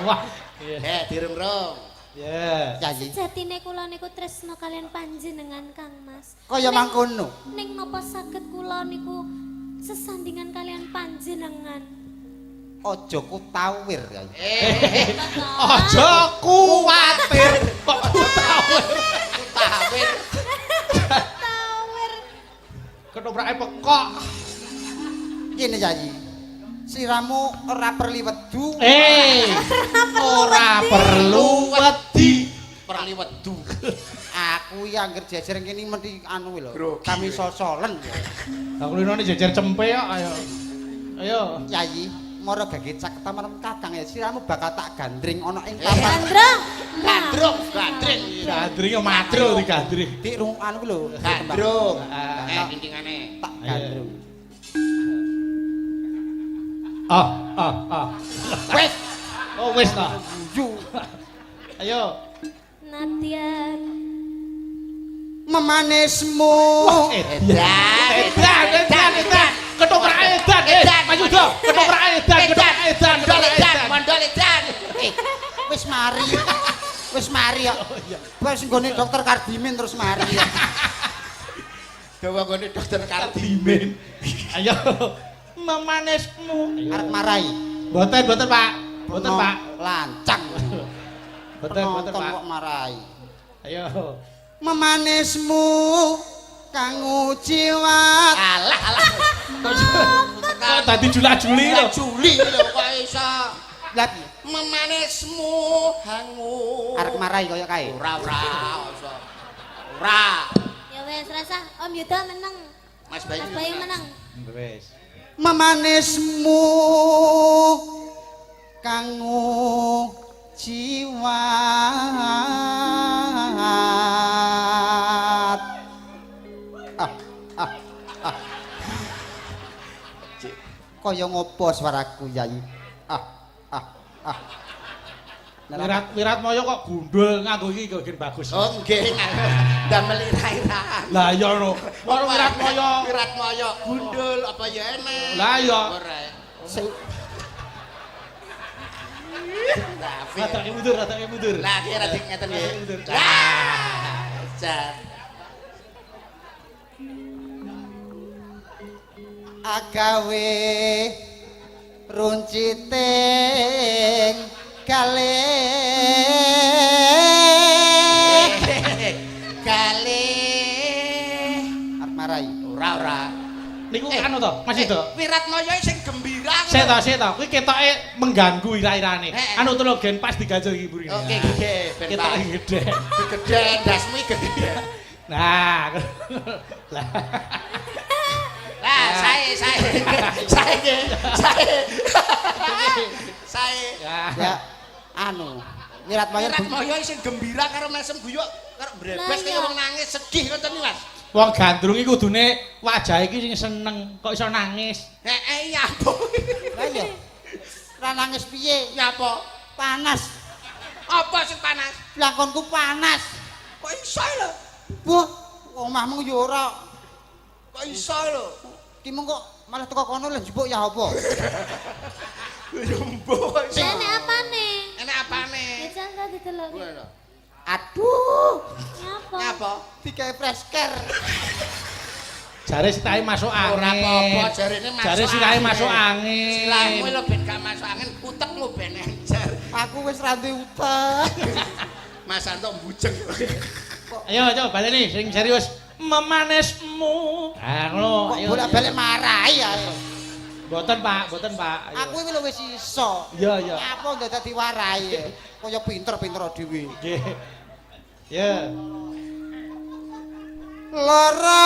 Wah. Iya. Eh, dirungrung. Iya. Yayi. Sejatine kula niku tresna kalian panjenengan, Kang Mas. Kaya mangkono. Ning napa saged kula niku sesandingan kalian panjenengan? Aja kutawir Yayi. Eh, Aja kuwatir. Kok kutawir. tawir. Tawir. Ketoprake pekok. Kene Yayi. Sliramu ora perli wedu. Eh. Ora perlu wedi. Perli wedu. Aku ya angger jejer kene mesti anu lho. Grogi. Kami sosolen. Lah kulinone jejer cempe kok ayo. Ayo. Yayi, moro gage caketa marang Kakang ya sliramu bakal tak gandring ana ing papan. Gandrung. Gandrung, gandring. Gandring yo madro digandring. Dik rung anu kuwi lho. Gandrung. Ah. Eh, kintingane. Tak gandrung. Ah, ah, ah. Wes Oh wis ta. guyu. Ayo. Nadyan. Memanismu. Edan, edan, edan, edan. Ketoprak edan, eh, Edan. Mas Yudo, ketoprak edan, ketoprak edan, Mondol ketoprak edan, edan. mondol edan. Eh, wis mari. Wis mari kok. Wis nggone dokter Kardimin terus mari. Dawa nggone dokter Kardimin. Ayo. Memanismu. Arep marai. Boten, boten, Pak. Boten, Pak. Lancang. Boten, boten, Penonton Pak. kok marai. Ayo. Memanismu kang ujiwat. Alah, alah. Kok dadi jula-juli lho. Juli lho kok iso. Lah piye? Memanismu hangu. Arep marai kaya kae. Ora, ora, iso. Ora. Ya wes rasa Om Yuda menang. Mas Bayu. Mas Bayu menang. Wis. Memanismu kang jiwat. Ah, ah, ah. Kaya ngopo suaraku, Yayi? Ah, ah, ah. Wirat Wirat Moyo kok gundul nganggo iki kok gen bagus. Oh nggih, damel ira-ira. Lah iya no. Karo Wirat Moyo. Wirat Moyo gundul apa ya enek. Lah iya. Ora. Sing Lah, Ratake mundur, ratake mundur. Lah ki ra ngeten nggih. Mundur. Lah, jan. agawe runciting galih. Galih. Arep marai. Ora, ora. Niku anu to, Mas Yuda. Wiratmaya sing gembira ngono. Sik to, sik to. Kuwi ketoke mengganggu ira-irane. Heeh. Anu tolong gen pas diganjel iki mburine. Oke, oke, ben Ketoke gede. Gede ndasmu iki gede. Nah. Lah. Lah, sae sae. Sae nggih. Sae. Sae. Ya. Ya anu Wiratmaya Wiratmaya sing gembira karo mesem guyok karo mbrebes Lah, kaya iya. wong nangis sedih ngoten niku, Mas. Wong gandrung iki kudune wajah iki sing seneng, kok iso nangis. Heeh, nyapa. Lah iya. Ora nangis piye? Nyapa? Panas. Apa sing panas? Blangkonku panas. Kok iso lho? Buh, omahmu yo ora. Kok iso lho? Ki mung kok malah teko kono lho njupuk ya apa? Ya mbok kok iso. Lah nek apane? Enek apane? Jajal ta didelok. Ngono. Aduh, Nyapa? Nyapa? digawe fresh care. Jare sitahe masuk angin. Ora apa-apa, jarene masuk. Jare sirahe angin. masuk angin. Silahmu lho ben gak masuk angin, utekmu ben encer. Aku wis ra duwe utek. Mas Anto mbujeng. Ayo coba baleni sing serius. Memanismu. Ah ngono. Kok Ayo. bolak-balik marahi ae. Mboten Pak, mboten Pak. Ayo. Aku iki lho wis iso. Iya, iya. Nyapa ndadak diwarahi. Kaya pinter-pinter dhewe. Nggih. Ya. Lara.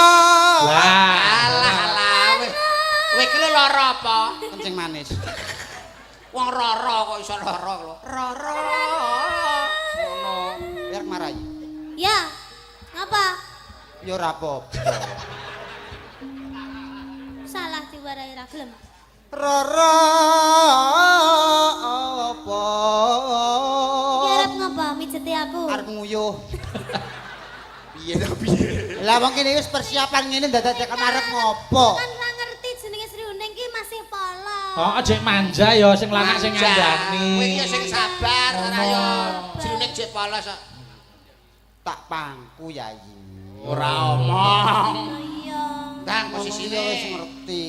Lah. Alah alah weh. Kowe iki lho lara apa? Kencing manis. Wong rara kok iso lara lho. Rara. Ngono. Biar marahi. Ya. Ngapa? Ya ora apa-apa. Salah diwarahi ra gelem. Rara apa? Iki arep ngapa mijeti aku? Arep nguyuh. Piye to piye? Lah wong kene wis persiapan ngene dadak tekan arep ngopo? Kan ra ngerti jenenge Sri Huning ki masih polos. Oh, jek manja ya sing lanang sing ngandani. Kowe iki ya sing sabar ora yo jroning jek polos kok. Tak pangku Yayi. Ora omong. Oh iya. Ndang Wong posisine liya wis ngerti.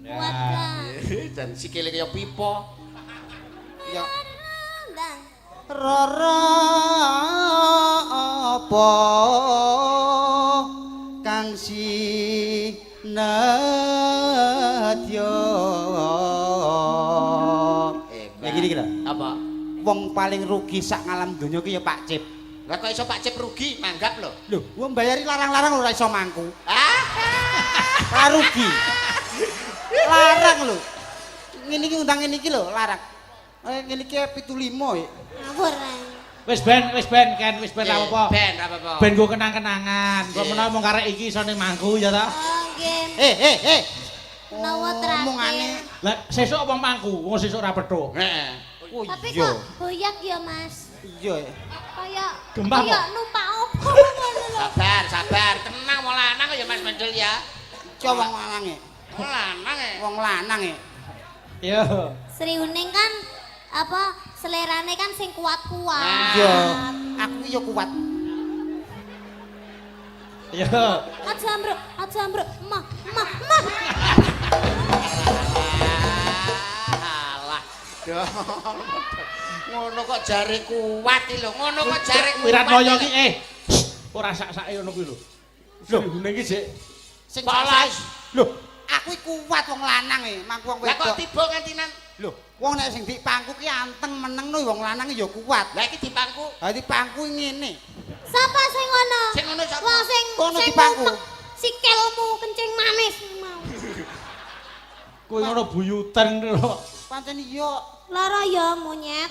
Kuat lah. Dan sikile kaya pipa. Ya Ndang. Rara apa kang sinadya. Ya gini iki lho. Apa? Wong paling rugi sak ngalam donya ki ya Pak Cip. Lah kok iso Pak Cip rugi manggap lho. Lho, wong bayari larang-larang ora iso mangku. Ah, Ora rugi. Larang lho. Ngene iki undang ngene iki lho, larang. Ngene iki 75 ya. Ngawur ae. Wis ben, wis ben, Ken, wis ben ra apa-apa. Ben ra apa-apa. Ben go kenang-kenangan. Kok Nggih. menawa mung karek iki iso ning mangku ya ta. Oh nggih. Eh, eh, eh. Menawa terakhir. Omongane. Lah sesuk wong mangku, wong sesuk ora petuk. Heeh. Oh Tapi iya. kok boyak ya, Mas? Iya. Kaya Gembah kaya kok. numpak opo ngono lho. Sabar, sabar. Tenang wong lanang ya Mas Mendel ya. Iki wong lanang e. Wong lanang e. Wong lanang e. Iya. Sri Huning kan apa selerane kan sing kuat-kuat. Nah. Iya. Aku ki yo kuat. Iya. Aja ambruk, aja ambruk. Mah, mah, mah. Alah. Ngono kok jare kuat iki lho. Ngono kok jare kuat. Wiratmaya ki ora sak-sake ngono kuwi lho. Lho, Huning ki jek Sing Polos. Lho, aku ki kuat wong lanang e, mangku wong Lah kok wedok. tiba ngantinan? Lho, wong nek sing dipangku ki anteng meneng no wong lanang ya kuat. Lah iki dipangku. Ha dipangku ngene. Sapa sing ngono? Sing ngono sapa? Wong sing Kono sing dipangku. ngumek Sikilmu kencing manis mau. Kuwi ngono buyutan lho. Pancen iya Lara ya monyet.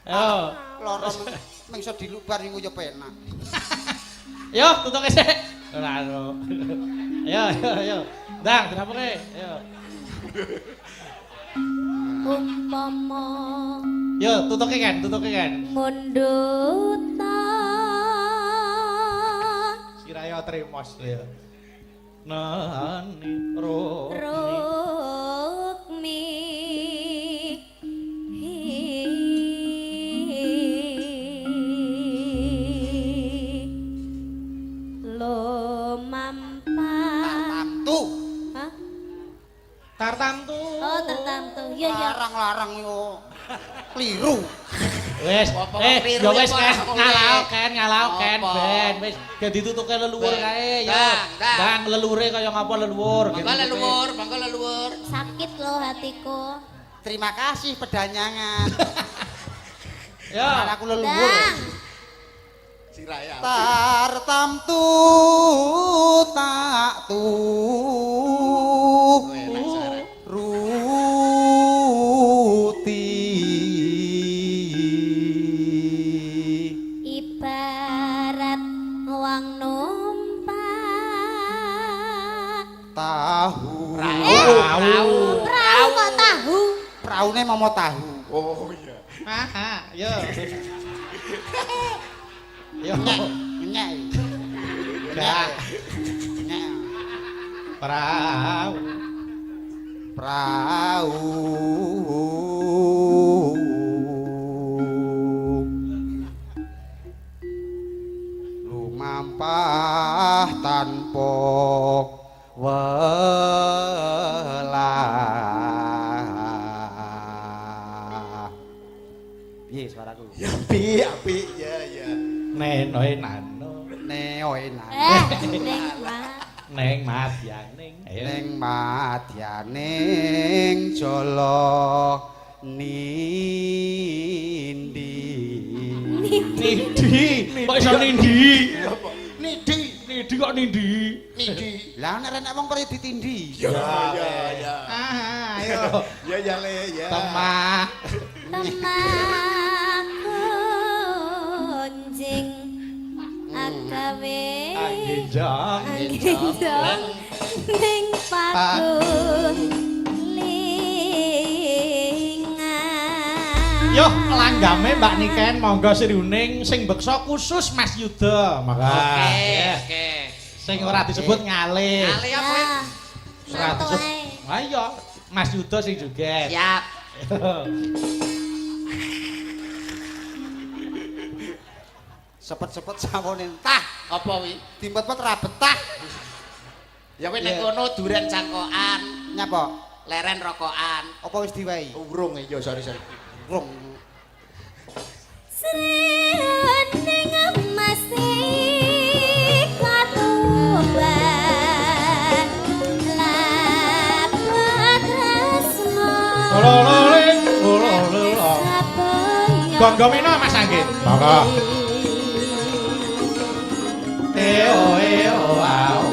Ayo. lara meng iso dilubar iku ya penak. Yo, tutuke sik. Ora ora. Ayo, ayo, ayo. Ndang, dirapoke. Ayo. Umpama Yo, tutuke kan, tutuke kan. mundut Siraya tremos ya. Nani ro. Rukmi Lumampa. Tartamtu. Hah? Tartamtu. Oh, tertamtu. Iya, iya. Larang-larang yo. Kliru. Wis, Apa eh keliru ya wis apa Ken, ora ngalao Ken, ngalao Ken Apa? ben wis gen ditutuke leluhur Ben. kae ya. Dang, dang. Dang leluhure kaya ngapa leluhur. Monggo leluhur, monggo leluhur. Sakit loh hatiku. Terima kasih pedanyangan. Ya. Aku leluhur. Dang. Siraya. Tartamtu tak tu ruti. Ibarat wong numpak Tahu. Tahu. perahu kok tahu. Praune momo tahu. Oh iya. Ah, yo. Yo. Nyek. Dah. Nyek. Perahu. Prau. Lumampah tanpa welah. Piye suaraku? Ya api, api, ya ya. Nenoe nano. Neoe nang. Eh, ning mah. Neng madyaning. Ayo. Ning madyaning jala nindi. Nindi. Kok iso nindi? Nidi, Nindi kok nindi? nidi. Lah nek enek wong kok ya ditindi. Ya ya ya. Ah, ayo. Ya ya le ya. Temah. Temah kunjing agawe Anggenjong. anggenjong ning pagun lingan. Yo, langgame Mbak Niken monggo sriuning sing beksa khusus Mas Yuda. Maka. Oke, Ya. oke. Sing ora disebut ngalih. Ngalih apa? Ya, Ora mantu disebut. ae. Ha iya, Mas Yuda sing joget. Siap. Sepet-sepet sawone entah, Apa wi? dimpet-pet ra betah. Ya kowe nek kono duren cangkokan, Nyapa? leren rokokan. Apa wis diwehi? Urung iya sorry sorry. Rung. Sriuning emas katuban lapat tresno. Lololing, lololo. Gonggo mino Mas Anggit. Monggo. Eo eo ao.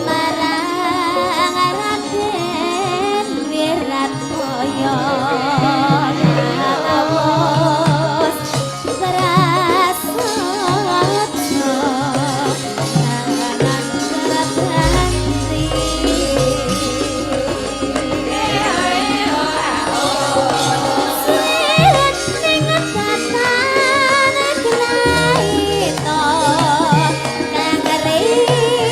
Marang Raden Wiratmoyo awos prasaja tangan bantri. Ning tatan glaito kang rinetna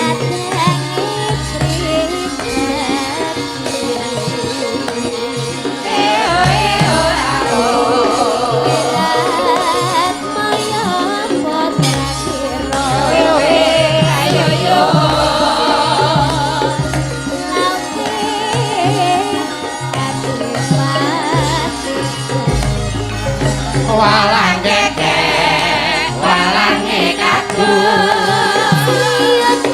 kadange pribadi. Wirat maya putra kira laute kadipati. Walang kekek, walange kagus.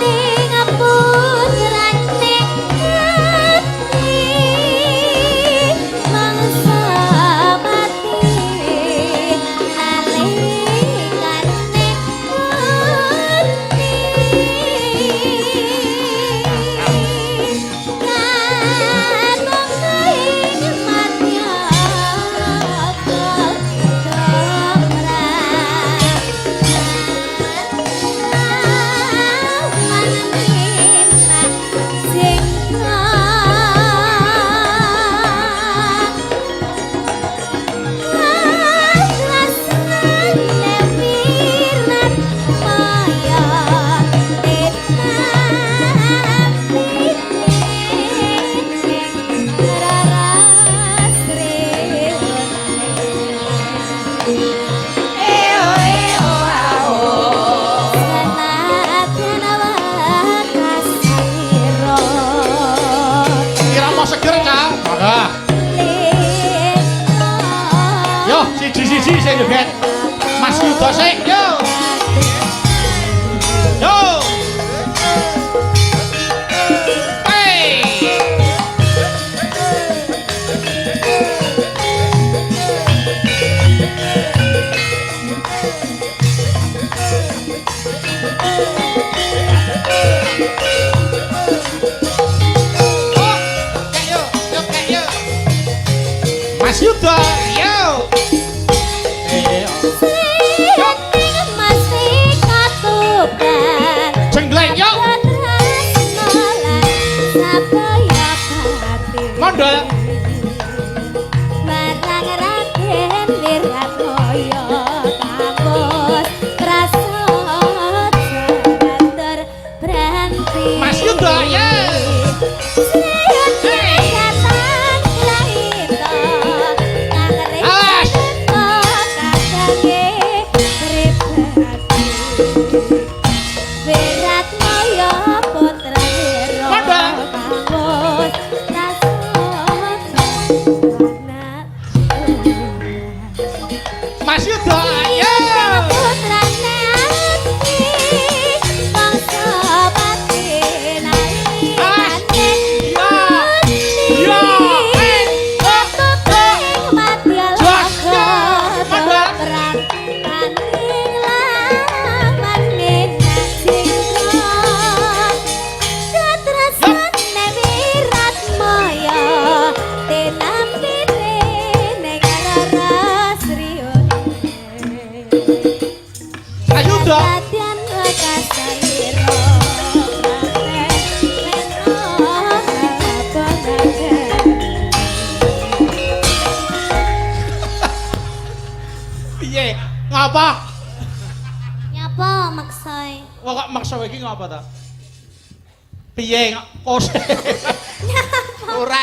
Ning putrane ati mangsa mati nalikane mati kanung ing madya kodra. Siji sing joget. Mas Yuda sik, yo. Yo. Hey. Oh, kek yo, yo kek yo. Mas Yuda, yo. Eh, Sing masih katukan jenggleng yo. Mondol. Marang Raden Wiratmoyo kampus prasaja banter branti. Mas Yuda, yo. Alas. Mondol. Mas Yuda, yo. Alas. Yo. Yo. Eh, oh, Jos, yo. Mondol. Mas Yuda. Piye? Ngapa? Nyapa maksoy? Wah kok maksa iki ngapa ta? Piye kose? Ora,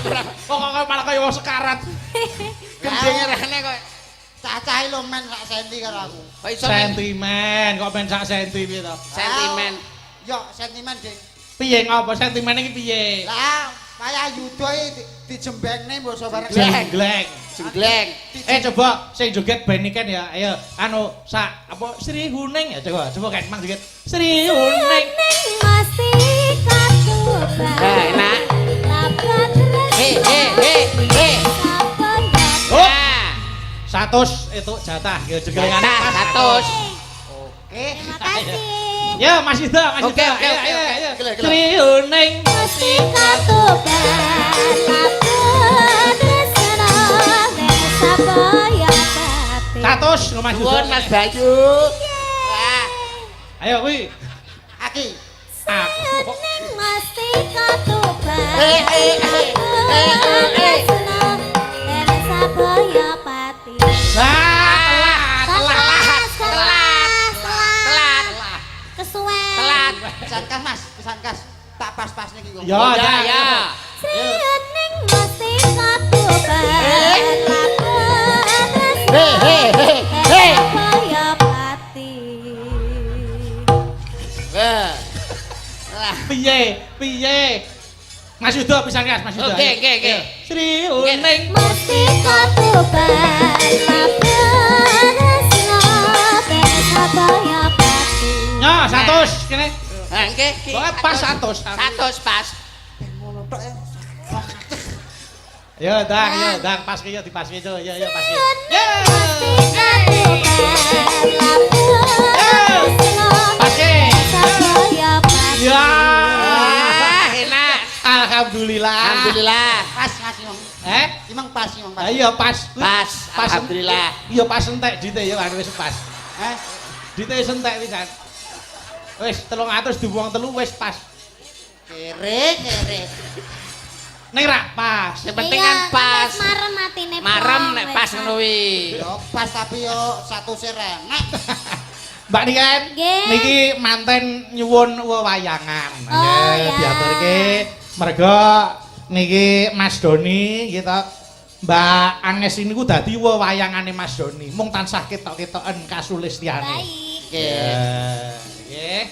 ora. Kok kok malah kaya wong sekarat. Gendenge rene kok. Cah-cah lho men sak senti karo aku. Kok iso men Sentimen, kok men sak senti piye to? sentimen. Yo sentimen, Ding. Piye ngapa sentimen iki piye? Lah, kaya Yuda iki dijembengne mbok bareng. Jenggleng. Jenggleng. Eh coba sing joget ben iken ya. Ayo anu sak apa Sri Huning ya coba coba kan mang joget. Sri Huning. Masih katuban. Nah, enak. He he he he. Oh, Nah, 100 itu jatah ya jenglengane jatah pas. 100. Oke. Terima kasih. Ya Mas Yuda, Mas Oke, Yuda. oke, Ayo, oke, ayo, oke. ayo. Gila, gila. Sri Huning. Mesti katuban. Lapor tresna ning sabaya pati. 100 Mas Yuda. Nuwun Mas Bayu. Wah, Ayo kuwi. Aki. Aku. Ning mesti katuban. Eh, eh, eh, eh, eh. Tresna ning sabaya pati. Lah, telat, telat. Telat, telat, telat, kesuwen. telat. Pisan kas, Mas, pisan kas. Tak pas-pas niki kok. Ya, Ya, ya. Sriut ning mesti katuban. Lapor tresna He he he he. ning sabaya pati. Wah. Lah. Piye? Piye? Mas Yuda pisan kas, Mas Yuda. Oke, oke, oke. Sri Huning. Mesti katuban lapor tresna ning sabaya pati. Yo, 100 kene. Nah, nggih, ki. Pokoke pas 100. 100 pas. Ngono tok ya. Yo, dang, yo, dang, pas ki yo dipaske yo, yo, yo pas ki. Yo. Pas ki. Ya. Ah, enak. Alhamdulillah. Alhamdulillah. Pas, Mas imang. Eh? Imang pas, imang pas. Ah, iya pas. Pas. Pas. Alhamdulillah. Iya pas entek dite ya kan wis pas. Eh, Dite wis entek pisan. Wis 300 dibuang telu wis pas. kere kere. Ning rak pas. Yang penting kan pas. Marem atine. Marem nek pas ngono kuwi. Yo pas tapi yo satu serenek. Mbak Niken, Nggih. niki manten nyuwun wewayangan. Oh, Nggih, ya. diaturke merga niki Mas Doni gitu. Mbak Anges ini ku dadi wewayangane Mas Doni. Mung tansah ketok-ketoken kasulistyane. Baik. Nggih. Nggih.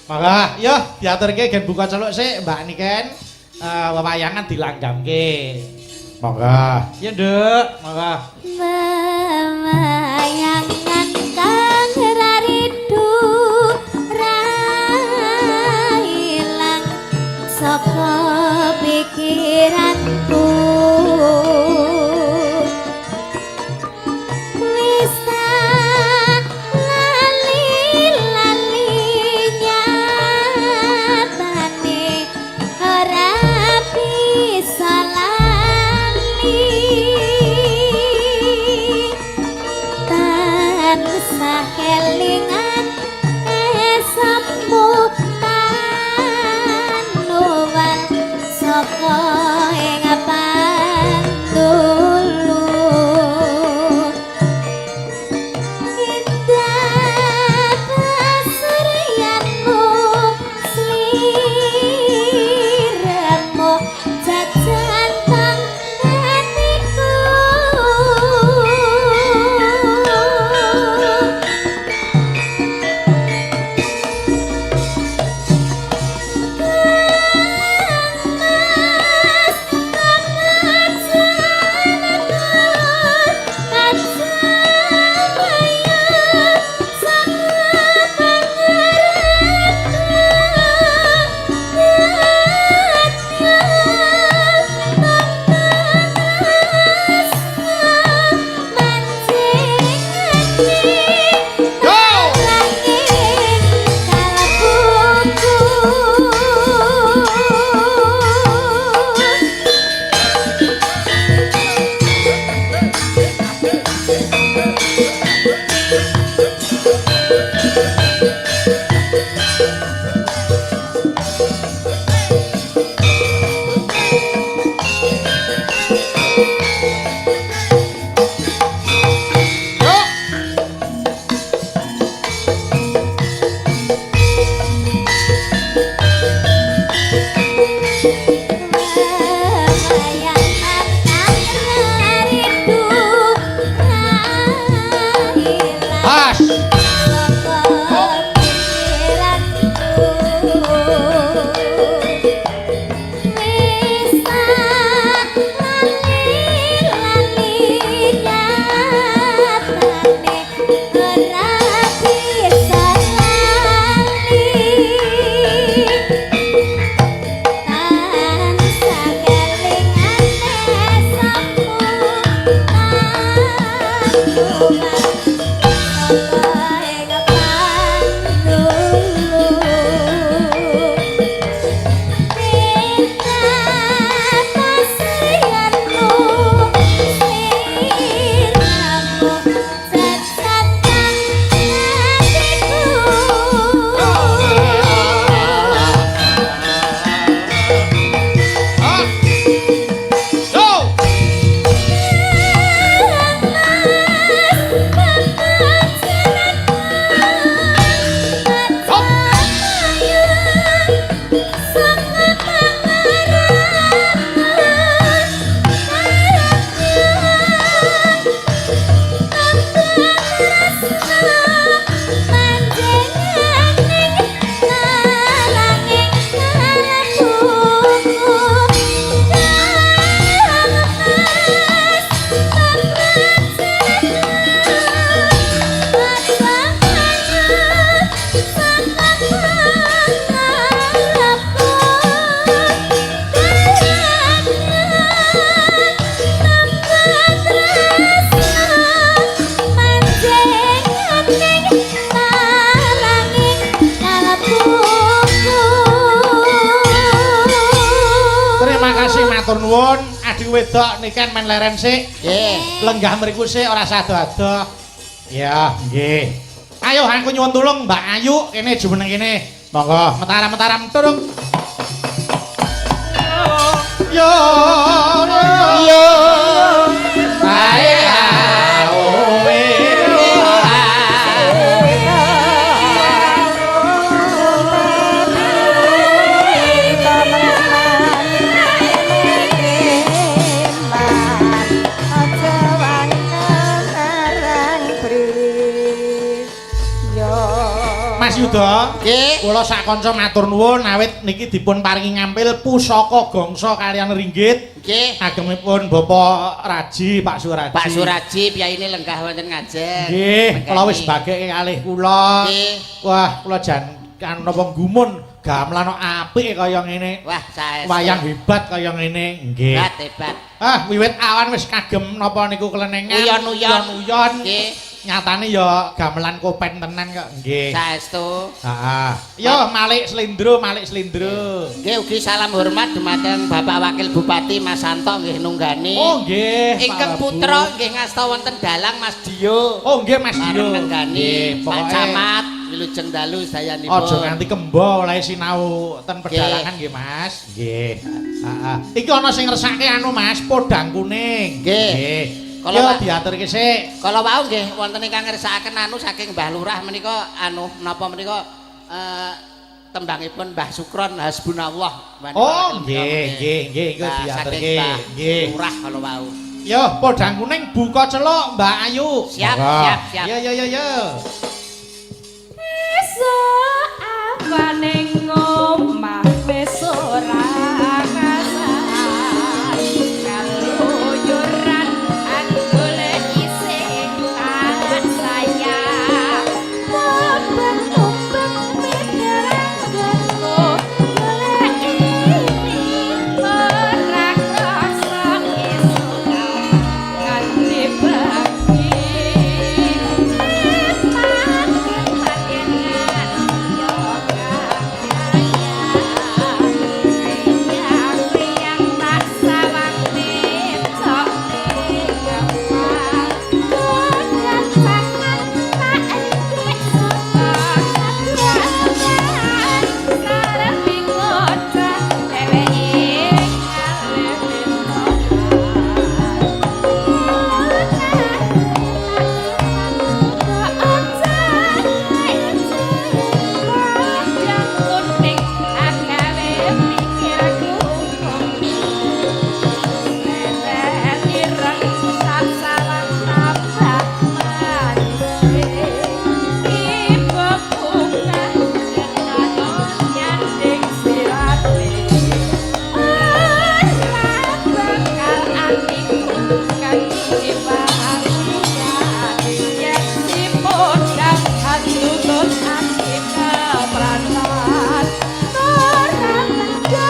Mangga, yo diaturke gen buka celuk sik Mbak Niken. Wewayangan dilanggamke. Monggo. Ya, Nduk, monggo. Mama. Tansah kelingan esemu tanuwal saka ing pandulu. Indah pasuryanmu, sliramu jajan teng atiku. Mas Go! Yo! Has. Ah. Go! Hop! Terima kasih, matur nuwun. Adi wedok niken men leren sik. Nggih. Lenggah mriku sik, ora sado-ado. Ya, nggih. Ayo aku nyuwun tulung Mbak Ayu kene jumeneng kene. Monggo metaram-metaram turung. Yo yo. Ae ae. Mas Yuda, Nggih. kula sak kanca matur nuwun awit niki dipun paringi ngampil pusaka gongso kaliyan ringgit. Nggih. Agemipun Bapak Raji, Pak Suraji. Pak Suraji piyayine lenggah wonten ngajeng. Nggih, kula wis bageke kalih kula. Nggih. Wah, kula jan kan napa gumun gamelan apik kaya ngene. Wah, saestu. Wayang hebat kaya ngene. Nggih. Hebat, hebat. Ah, wiwit awan wis kagem napa niku kelenengan. Uyon-uyon. Uyon-uyon. Nggih. Nyatane ya gamelan kopen tenan kok. Nggih. Saestu. Heeh. Yo Malik Slindro, Malik Slindro. Nggih ugi salam hormat dumateng Bapak Wakil Bupati Mas Santo nggih nunggani. Oh nggih. Ingkang putra nggih ngasta wonten dalang Mas Dio. Oh nggih Mas Dio. Nenggani Pak Camat wilujeng dalu sayanipun. Aja nganti kembo oleh sinau ten pedalangan nggih Mas. Nggih. Heeh. Iki ana sing ngersake anu Mas, podang kuning. Nggih. Kalau diaturke sik. Kala wau nggih wonten ingkang ngersakaken anu saking Mbah Lurah menika anu napa menika tembangipun Mbah Sukron Hasbunallah. Oh nggih nggih nggih iku diaturke. Nggih. Lurah kala wau. Yo podang kuning buka celuk Mbak Ayu. Siap siap siap. Yo yo yo yo. Esuk apane ngomah wis ora kasar. Kaluyuran anggole isih tak sayang. Mubeng-mubeng mitranggonku golek ini ora krasa esuk nganti bengi.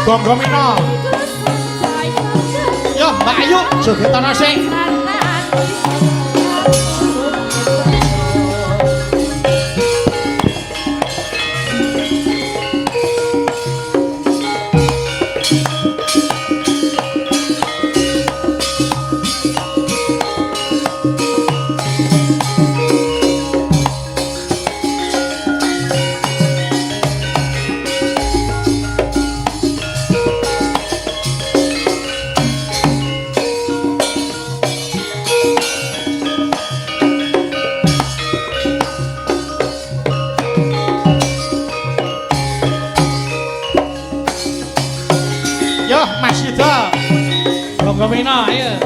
Gonggo Mino. Yo Mbak Ayu jogetono sik. Yo Mas Yuda. Gonggo Mino ayo.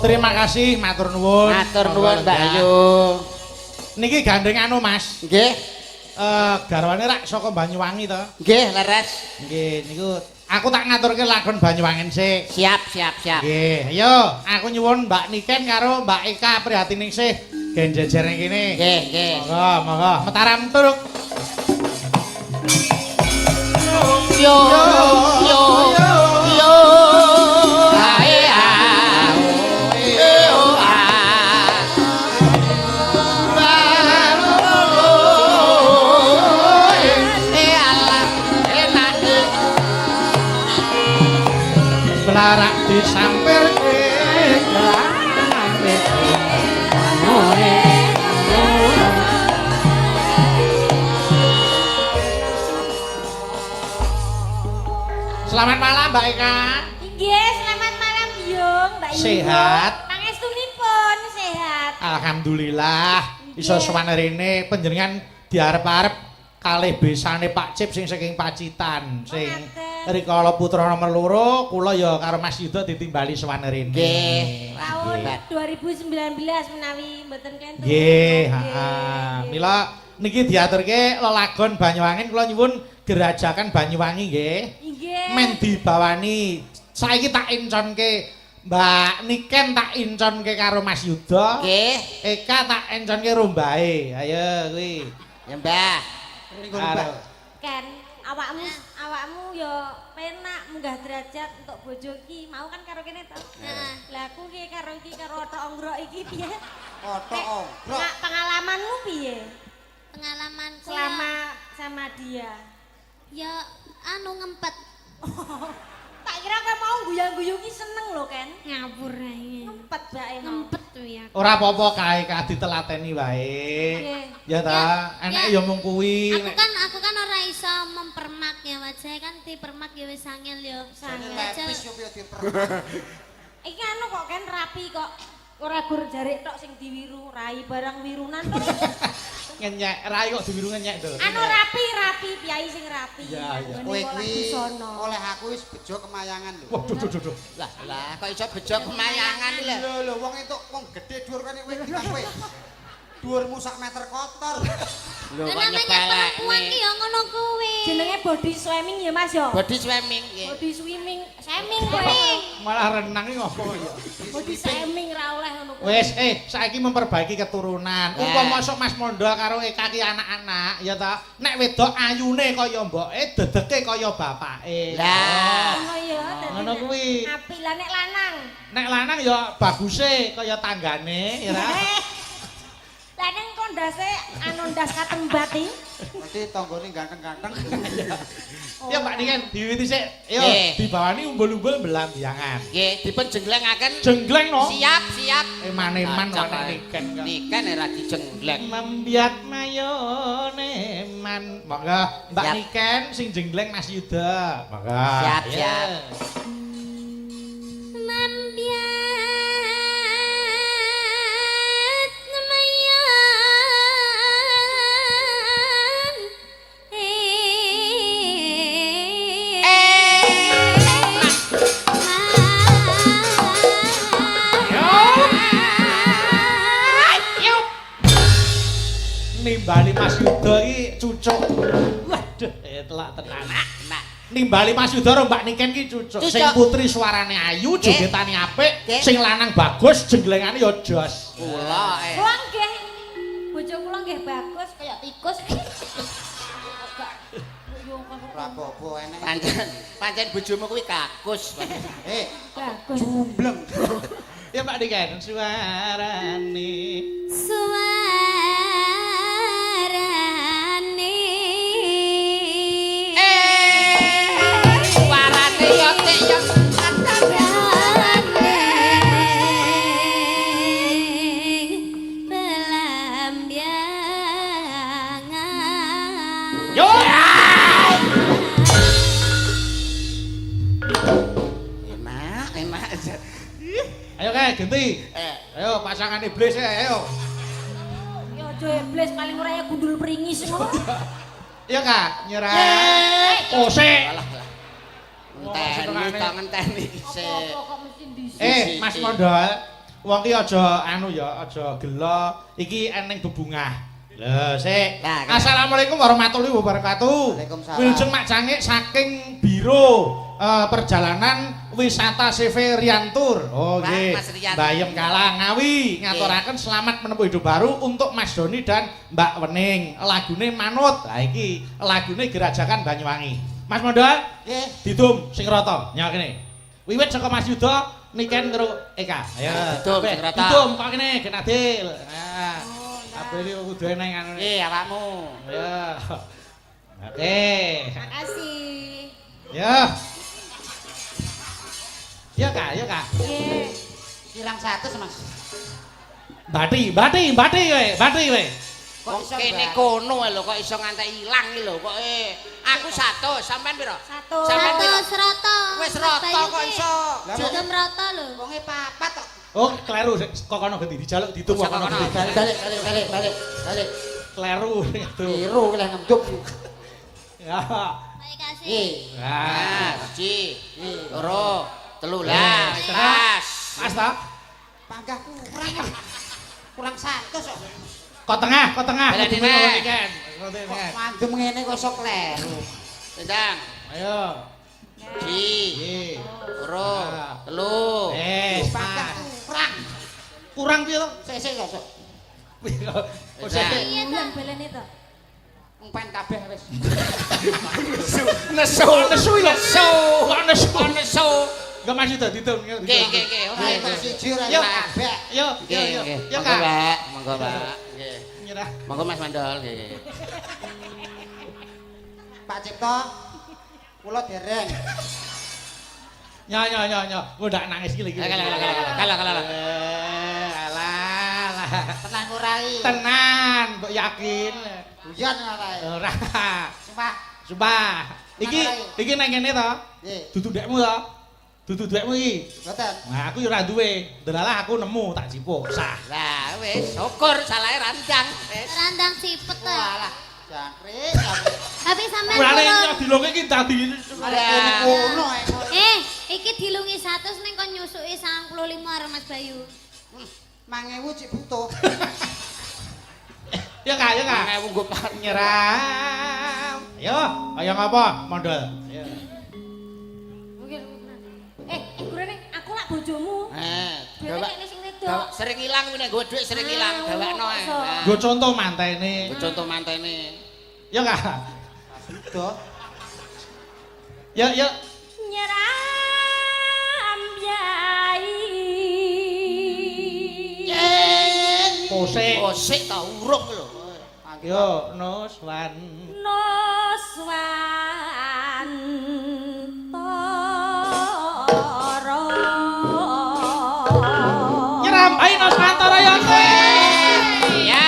Terima kasih, matur nuwun. Matur nuwun Mbak Ayu. Niki gandeng anu Mas. Nggih. Garwane rak saka Banyuwangi to. Nggih, leres. Nggih, niku Aku tak ngaturke lakon Banyuwangen sik. Siap, siap, siap. Nggih, ayo aku nyuwun Mbak Niken karo Mbak Eka Prihatiningsih gen jejer ning kene. Nggih, nggih. Monggo, monggo. Mataram turuk. Yo yo yo. Ae a. E o a. E ala enak. Belarak disampirke. Selamat malam, Mbak Eka. Nggih, selamat malam Biyung, Mbak Yu. Sehat? Pangestunipun sehat. Alhamdulillah iso sowan rene, panjenengan diarep-arep kalih besane Pak Cip sing saking Pacitan sing Ngaten. rikala putra nomor 2 kula ya karo Mas Yuda ditimbali sowan rene. Nggih. Tahun 2019 menawi mboten klentu. Nggih, heeh. Mila niki diaturke lelagon Banyuwangen, kula nyuwun gerajakan Banyuwangi nggih. Nggih. Men dibawani. Saiki tak inconke Mbak Niken, tak inconke karo Mas Yuda. Nggih. Eka tak enconke rombae. Ayo kuwi. Ya, Mbah. Ning ngono, Mbak. Ken, awakmu awakmu ya penak munggah derajat untuk bojo iki. Mau kan karo kene to? Heeh. Lah aku ki karo iki, karo otok onggrok iki piye? Otok Nek, onggrok. Nak, pengalamanmu piye? Pengalamanku Selama sama dia. Ya, anu, ngempet. Tak kira kowe mau guyang-guyu ki seneng lho, Ken. Ngawur ae. Ngempet bae mau. Ngempet kuwi aku. Ora apa-apa kae, ka ditelateni wae. Nggih. Ya ta, enake Ya. ya mung kuwi. Aku kan ora iso mempermak ya, wajah kan dipermak ya wis angel ya. Angel. Lepis yo piye diper. Iki anu kok, Ken, rapi kok. Ora gur jarik tok sing diwiru, rai barang wirunan tok. Ngenyek, rai kok diwiru ngenyek to. Anu, rapi, rapi, piyai sing rapi. Iya. Nggone Kowe kok kuwi busana. oleh aku wis bejo kemayangan lho. Waduh, duh, duh, duh. Lah, lah kok iso bejo kemayangan iki lho. Lho lho, wong entuk wong gedhe dhuwur kene kowe timbang kowe. Dhuwurmu sak meter kotor. Lho Lah kok namanya perempuan ki nyepelekne. ya ngono kuwi. Jenenge body swimming ya, Mas, ya? Body swimming nggih. Body swimming, swimming kowe. Malah renang iki ngopo ya? Body swimming ra oleh ngono kuwi. Wes, saiki memperbaiki keturunan. Nah. Umpama sok Mas Mondo karo Eka ki anak-anak, ya ta. Nek wedok ayune kaya mboke, dedeke kaya bapake. Lah. Ngono ya, dadi Ngono kuwi. Apik lah nek lanang. Nek lanang ya baguse kaya tanggane, ya ta. Lanang kok ndase anu ndas katembat iki. Mesti tanggane ganteng-ganteng. Ya Mbak Niken, diwiwiti sik. Yo, Nggih. dibawani umbul-umbul belambiangan. Nggih, dipun jenglengaken. Jenggleng no. Siap, siap. Eman-eman Cocok kok nek ae. Niken kok. Niken ora dijengleng. Membiak mayone man. Monggo Mbak Siap. Niken sing jenggleng Mas Yuda. Monggo. Siap, Ayo. siap. Mambiat nemayan eh Yo. Nimbali Mas Yuda iki cucuk. Waduh, telak tenan. Nah, Nimbali Mas Yuda karo Mbak Niken ki cucuk. Cucuk. Sing putri suarane ayu, jogetane apik, Nggih. sing lanang bagus, jenglengane ya jos. Kula eh. Kula nggih. Bojo kula nggih bagus kaya tikus. Ora apa-apa enek. Pancen pancen bojomu kuwi kakus. Eh, Bagus. jumbleng. Ya Mbak Niken, suarane. Suarane. Eh, suarane yo tik yo. Suarane belambiangan. Yo. Enak, enak aja. Ayo kae genti. Eh, Ayo pasangan iblis ya, ayo. Ya aja iblis, paling ora ya gundul pringis ngono. Iya Kak, nyerah. Kose. Alah lah. Ngenteni to, ngenteni sik. Apa-apa kok mesti ndisi. Eh, Mas Mondol, wong ki aja anu ya, aja gelo. Iki eneng bebungah. Lho, sik. Nah, kena. Assalamualaikum warahmatullahi wabarakatuh. Waalaikumsalam. Wilujeng Mak Cangik saking Biu Biro Perjalanan Wisata CV Rian Tour. Oh Wah, nggih. Mas Rian. Bayem Kalang Ngawi ngaturaken selamat menempuh hidup baru untuk Mas Doni dan Mbak Wening. Lagune manut. Lah iki lagune Gerajakan Banyuwangi. Mas Mondol, Nggih. didum sing rata. Nyawa kene. Wiwit saka Mas Yuda Niken karo Eka. Ayo. Didum kabeh. sing rata. Didum kok kene gen adil. Nah. Kabeh iki kudu eneng anune. Nggih, awakmu. Ya. Oke. Makasih. Ya. Ya Kak, ya Kak. Nggih. Kirang 100, Mas. Bati, bati, bati kowe, bati kowe. Kok Wong iso kene Mbak? kono lho kok iso ngantek ilang iki lho kok Aku 100, sampean piro? 100. Sampean piro? 100 rata. Wis rata kok iso. Lah Didum rata lho. wonge papat kok. Oh, kleru kok kono genti dijaluk didum kok kono genti. Balik balik balik balik balik. Balik. Kleru itu. Biru leh ngendup. Ya. Baik kasih. Nggih. Nah, Nah, siji, loro, telu lah, Wis, pas. Pas ta? Panggah kurang. Kurang 100 kok. Kok tengah, kok tengah. Baleni Kudu neh. Niken. Kok mandem ngene kok iso kleru. Tendang. Ayo. Siji, Nggih. loro, telu. Eh, Panggah pas. kurang. Kurang piye to? Sik sik kok. Sok. Kok sik. Iya ta. Bulan balene to. Umpan kabeh wis. Nesu, Nesu lho. nesu, Kok nesu? kok nesu. Enggak Mas Yuda didum. Nggih, nggih, nggih. Ora Nggih, kok siji ora Yo. kabeh. Yo, yo, Nggih, yo. nggih. Yo, Monggo, Kak. Mbak. Monggo, Mbak. Nggih. Nyerah. Monggo Mas Mandol, nggih. Pak Cipto. Kula dereng. Nyo nyo nyo nyo. Gua ndak nangis iki lagi. Kalah, kalah, kalah, kalah, kalah. Alah, alah. Tenang ora iki. Tenan, mbok yakin. Guyon ora iki. Ora. Sumpah. Sumpah. Iki iki nang kene to. Nggih. Dudu ndekmu to. Dudu duwekmu iki. Mboten. Nah, aku yo ora duwe. Delalah aku nemu tak jipuk. Sah. Lah wis, syukur salahe randang. Wis. Randang sipet ta. Walah, jangkrik. jangkrik. Tapi sampean Mulane turun. nyok dilonge iki dadi Arek kene kono ae. Iki dilungi 100 ning kon nyusuki 95 karo Mas Bayu. 1000 cik butuh. Ya Kak, ya Kak. 1000 nggo pak. Nyeram. Ayo, kaya ngapa, Mondol? Ayo. Mungkin. Gurene aku lak bojomu. Eh, Duwite gawak. kene sing wedok. Gawak sering ilang kuwi nek nggo dhuwit sering ilang, Ah, gawakno ae. ngono kok. Nah, Nggo contoh mantene. Nggo contoh mantene. Ya Kak. Butuh. Ya, ya. Nyeram yai. Kosek. Oh, sik ta urung lho. Yo, Nuswan. Nuswantara. Nyeram, ayo Nuswantara ya. Ya.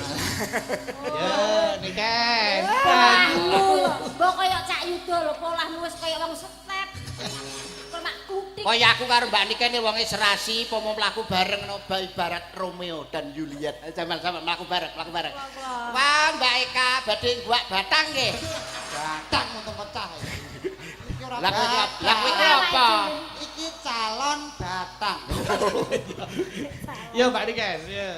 Ya, Niken. Polahmu lho, mbok kaya Cak Yuda lho, polahmu wis kaya wong setep. Mak kutik. Kaya aku karo Mbak Niken iki wonge serasi, pomo mlaku bareng no ibarat Romeo dan Juliet. Sama-sama mlaku bareng, mlaku bareng. Wah, Mbak Eka badhe guak batang nggih. Batang untung pecah. Iki ora Lah kowe batang. lah kowe iki apa? Iki calon batang. Ya, Mbak Niken, ya.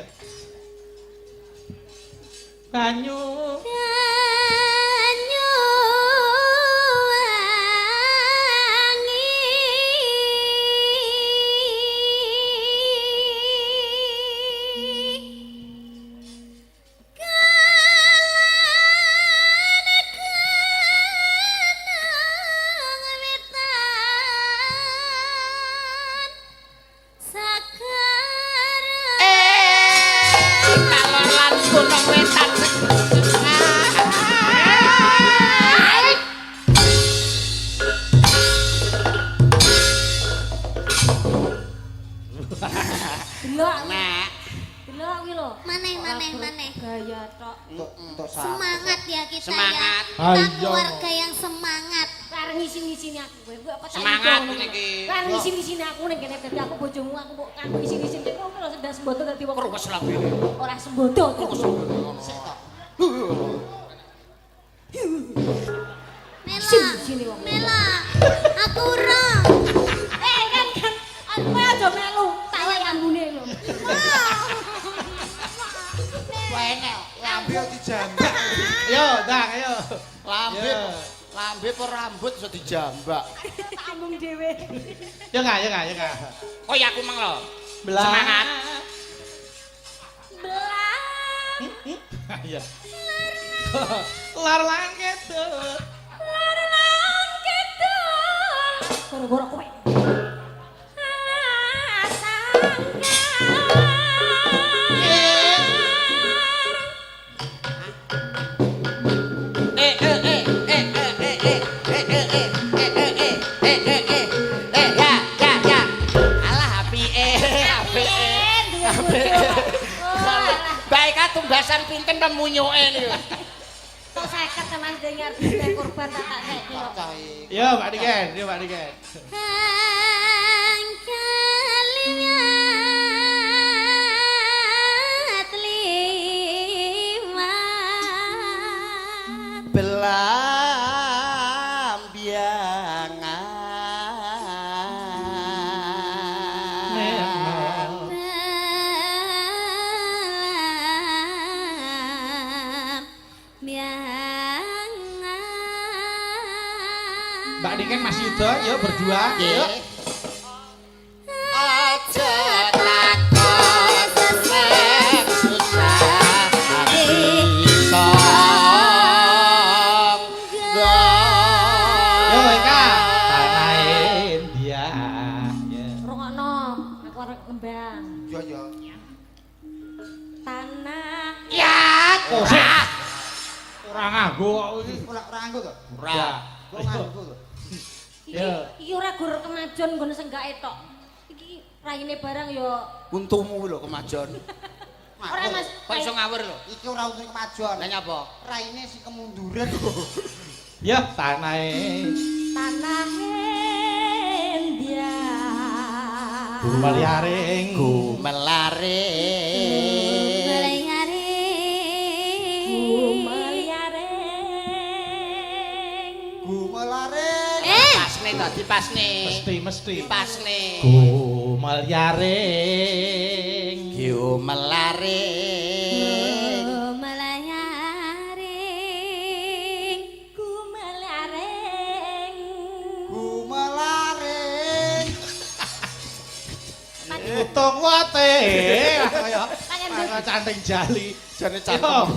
Banyu. Banyu wangi. Kalan kenang wetan sakara. Kalon lan gunung wetan. Delok, Nek, delok kuwi lho. Maneh maneh maneh. Gaya tok. Untuk untuk Semangat ya kita Semangat. ya. Kita Ayo. keluarga yang semangat. Arep ngisi-ngisini aku kowe. Kowe kok Cak Semangat Yuda ngono. niki. Kowe arep ngisi-ngisini aku ning kene dadi aku bojomu, aku mbok aku ngisi-ngisini kowe lho sendas sembodo dadi wong. kruwes lambene. Ora sembodo. Sik to. Mela. Sini wong. Mela. Aku urung. Kan kan kowe aja melu, tak wae ambune lho. Wah enek lambe Lambe apa rambut iso dijambak. Tak ambung dhewe. Ya enggak, ya enggak, ya enggak. Oh ya aku mang lho. Belah. Semangat. Belang. Iya. Lar lan kidul. Lar lan kidul. Gara-gara kowe. Eh eh eh eh eh eh eh eh eh eh eh eh eh eh eh eh eh ya ya ya. Alah apike apike. Duwe bojo. Oh, alah. Baik ah tumbasan pinten to munyuke niku. Tok 50 ta Mas dengar duwe korban tak tak kek kok. Yo Mbak Niken, yo Mbak Niken. Kang kalimat limat Belambiangan. Belam biangan. Mbak Niken Mas Yuda, yo berdua. Nggih. Yo. Aja takon nek susah ati sangga. Yo Eka, tanah India. Ya. Rungokno, aku arep nembang. Yo yo. Tanah Ya, Oh, sik. Ora nganggo kok iki. Ora ora nganggo to? ora. Kok nganggo to? iki Ya. iki ora gur kemajon nggon senggake tok. Iki raine barang ya Untumu lho kemajon. ora Mas. Kok iso ngawur lho? Iki ora untu kemajuan. Lah nyapa? Raine sing kemunduran. Ya, tanah Tanah India. Gumeliaring. Gumelaring. Gumeliaring. Gumelaring. Eh, Pasne to, dipasne. Mesti mesti. Dipasne. Gumeliaring. Gumelaring. Gumelayaring. Gumeliaring. Gumelaring. Untung wate. Kaya Pancen kaya canting jali. Jane Yo.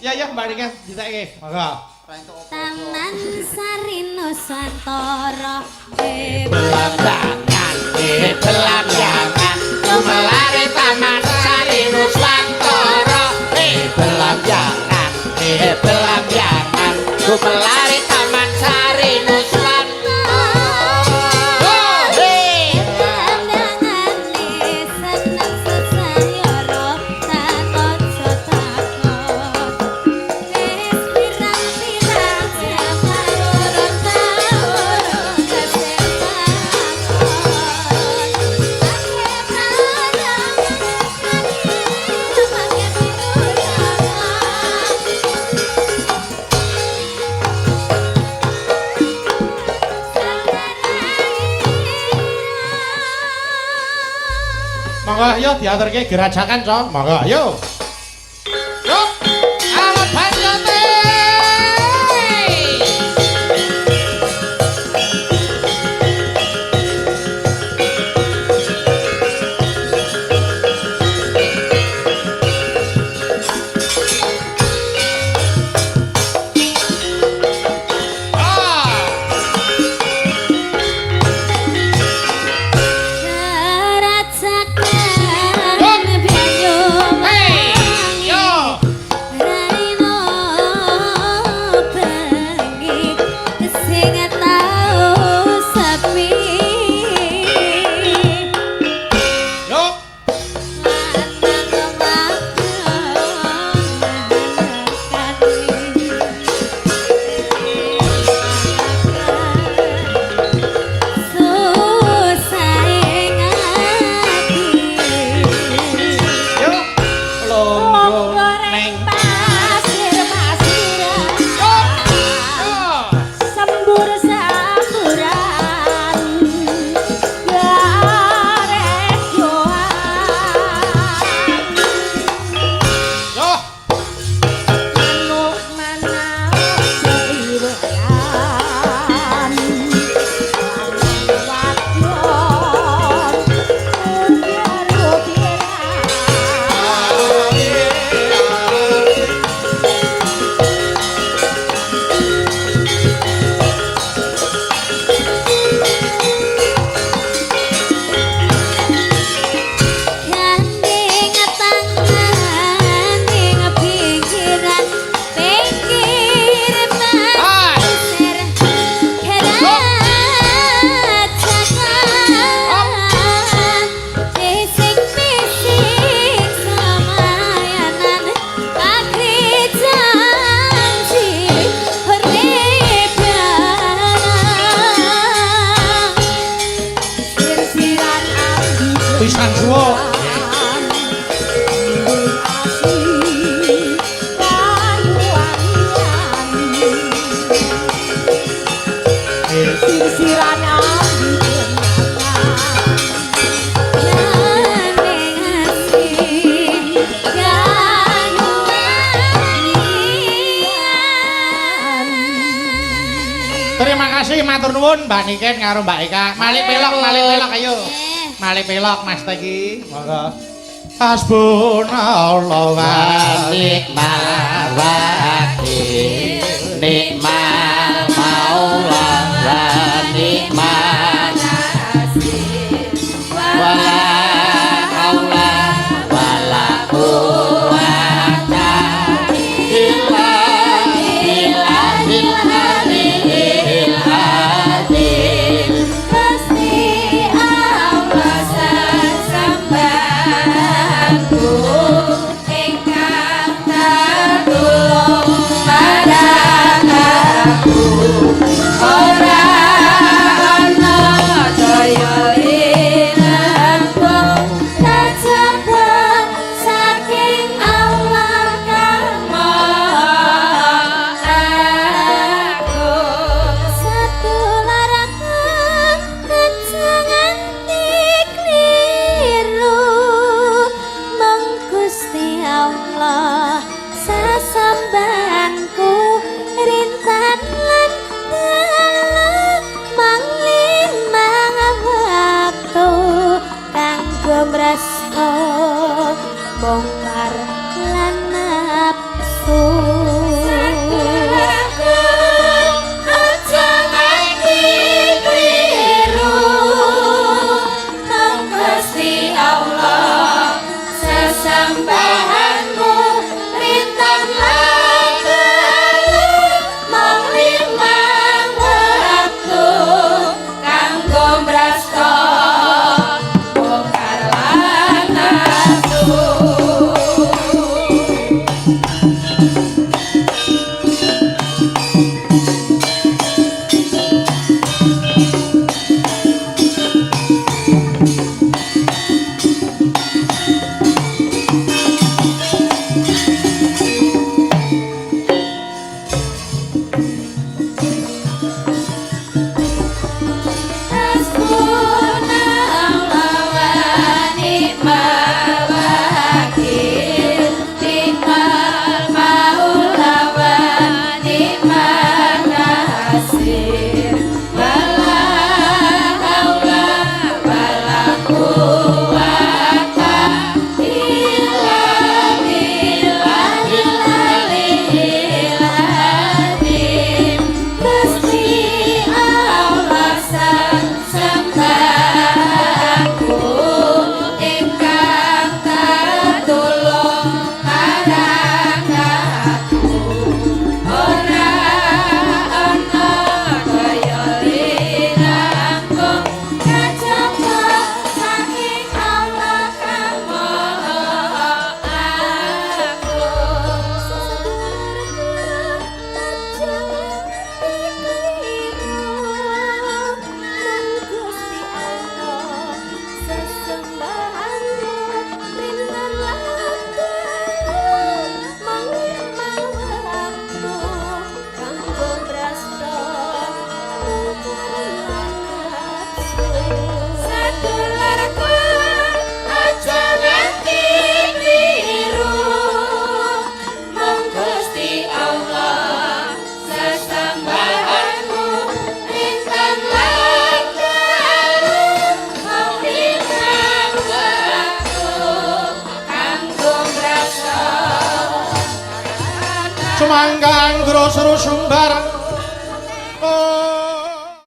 Ya ya Mbak Niken ditekke. Monggo. Ora entuk apa-apa. Taman Sari Nusantara. Belambangan, eh belambangan, gumelare Taman Sari Nusantara. Eh belambangan, eh belambangan, gumelare Taman Sari Nusantara. Oh, hey. Belambangan seneng sesayara tak ojo takon. Wis pirang-pirang jaman urun taun tesih takon. Akeh prana akeh piruyangan. Monggo yo diaturke gerajakan, Cok. Monggo yo. Yo. Alat banyote. Gerajakan banyu. Hey. Pisan suwuk. Terima kasih matur nuwun Mbak Niken karo Mbak Eka. Malik pelok, malik pelok ayo. Malik pelok Mas Teki. Monggo. Hasbunallah wa Nikmal wakil, nikmal maula wa nikmal wala haula wala quwata illa billahil aliyyil azim. Gusti Allah sesembahanku ingkang tetulung marang aku ora ana daya linangkung kajaba saking Allah kang Maha Agung. Satularaku aja nganti kliru mung Gusti Allah sesembahanku rintan lan dalu mung limang waktu kanggo mresta mungkar lan nafsu. Satularaku aja nganti kliru mung Gusti Allah sesembahanmu rintan lan dalu mung limang waktu kanggo mresta mungkar lan nafsu. Hasbunallah wa ni'mal wakil, ni'mal maula wa ni'man nasir. Wala haula wala quwata illa billahil aliyyil azim. Gusti Allah sesembahanku ingkang tetulung marang aku ora ana daya linangkung kajaba saking Allah kang Maha Agung. Satularaku aja nganti kliru mung Gusti Allah sesembahanmu rintan lan dalu mung limang waktu kanggo mrasa. Sumangga anggro seru sumbar.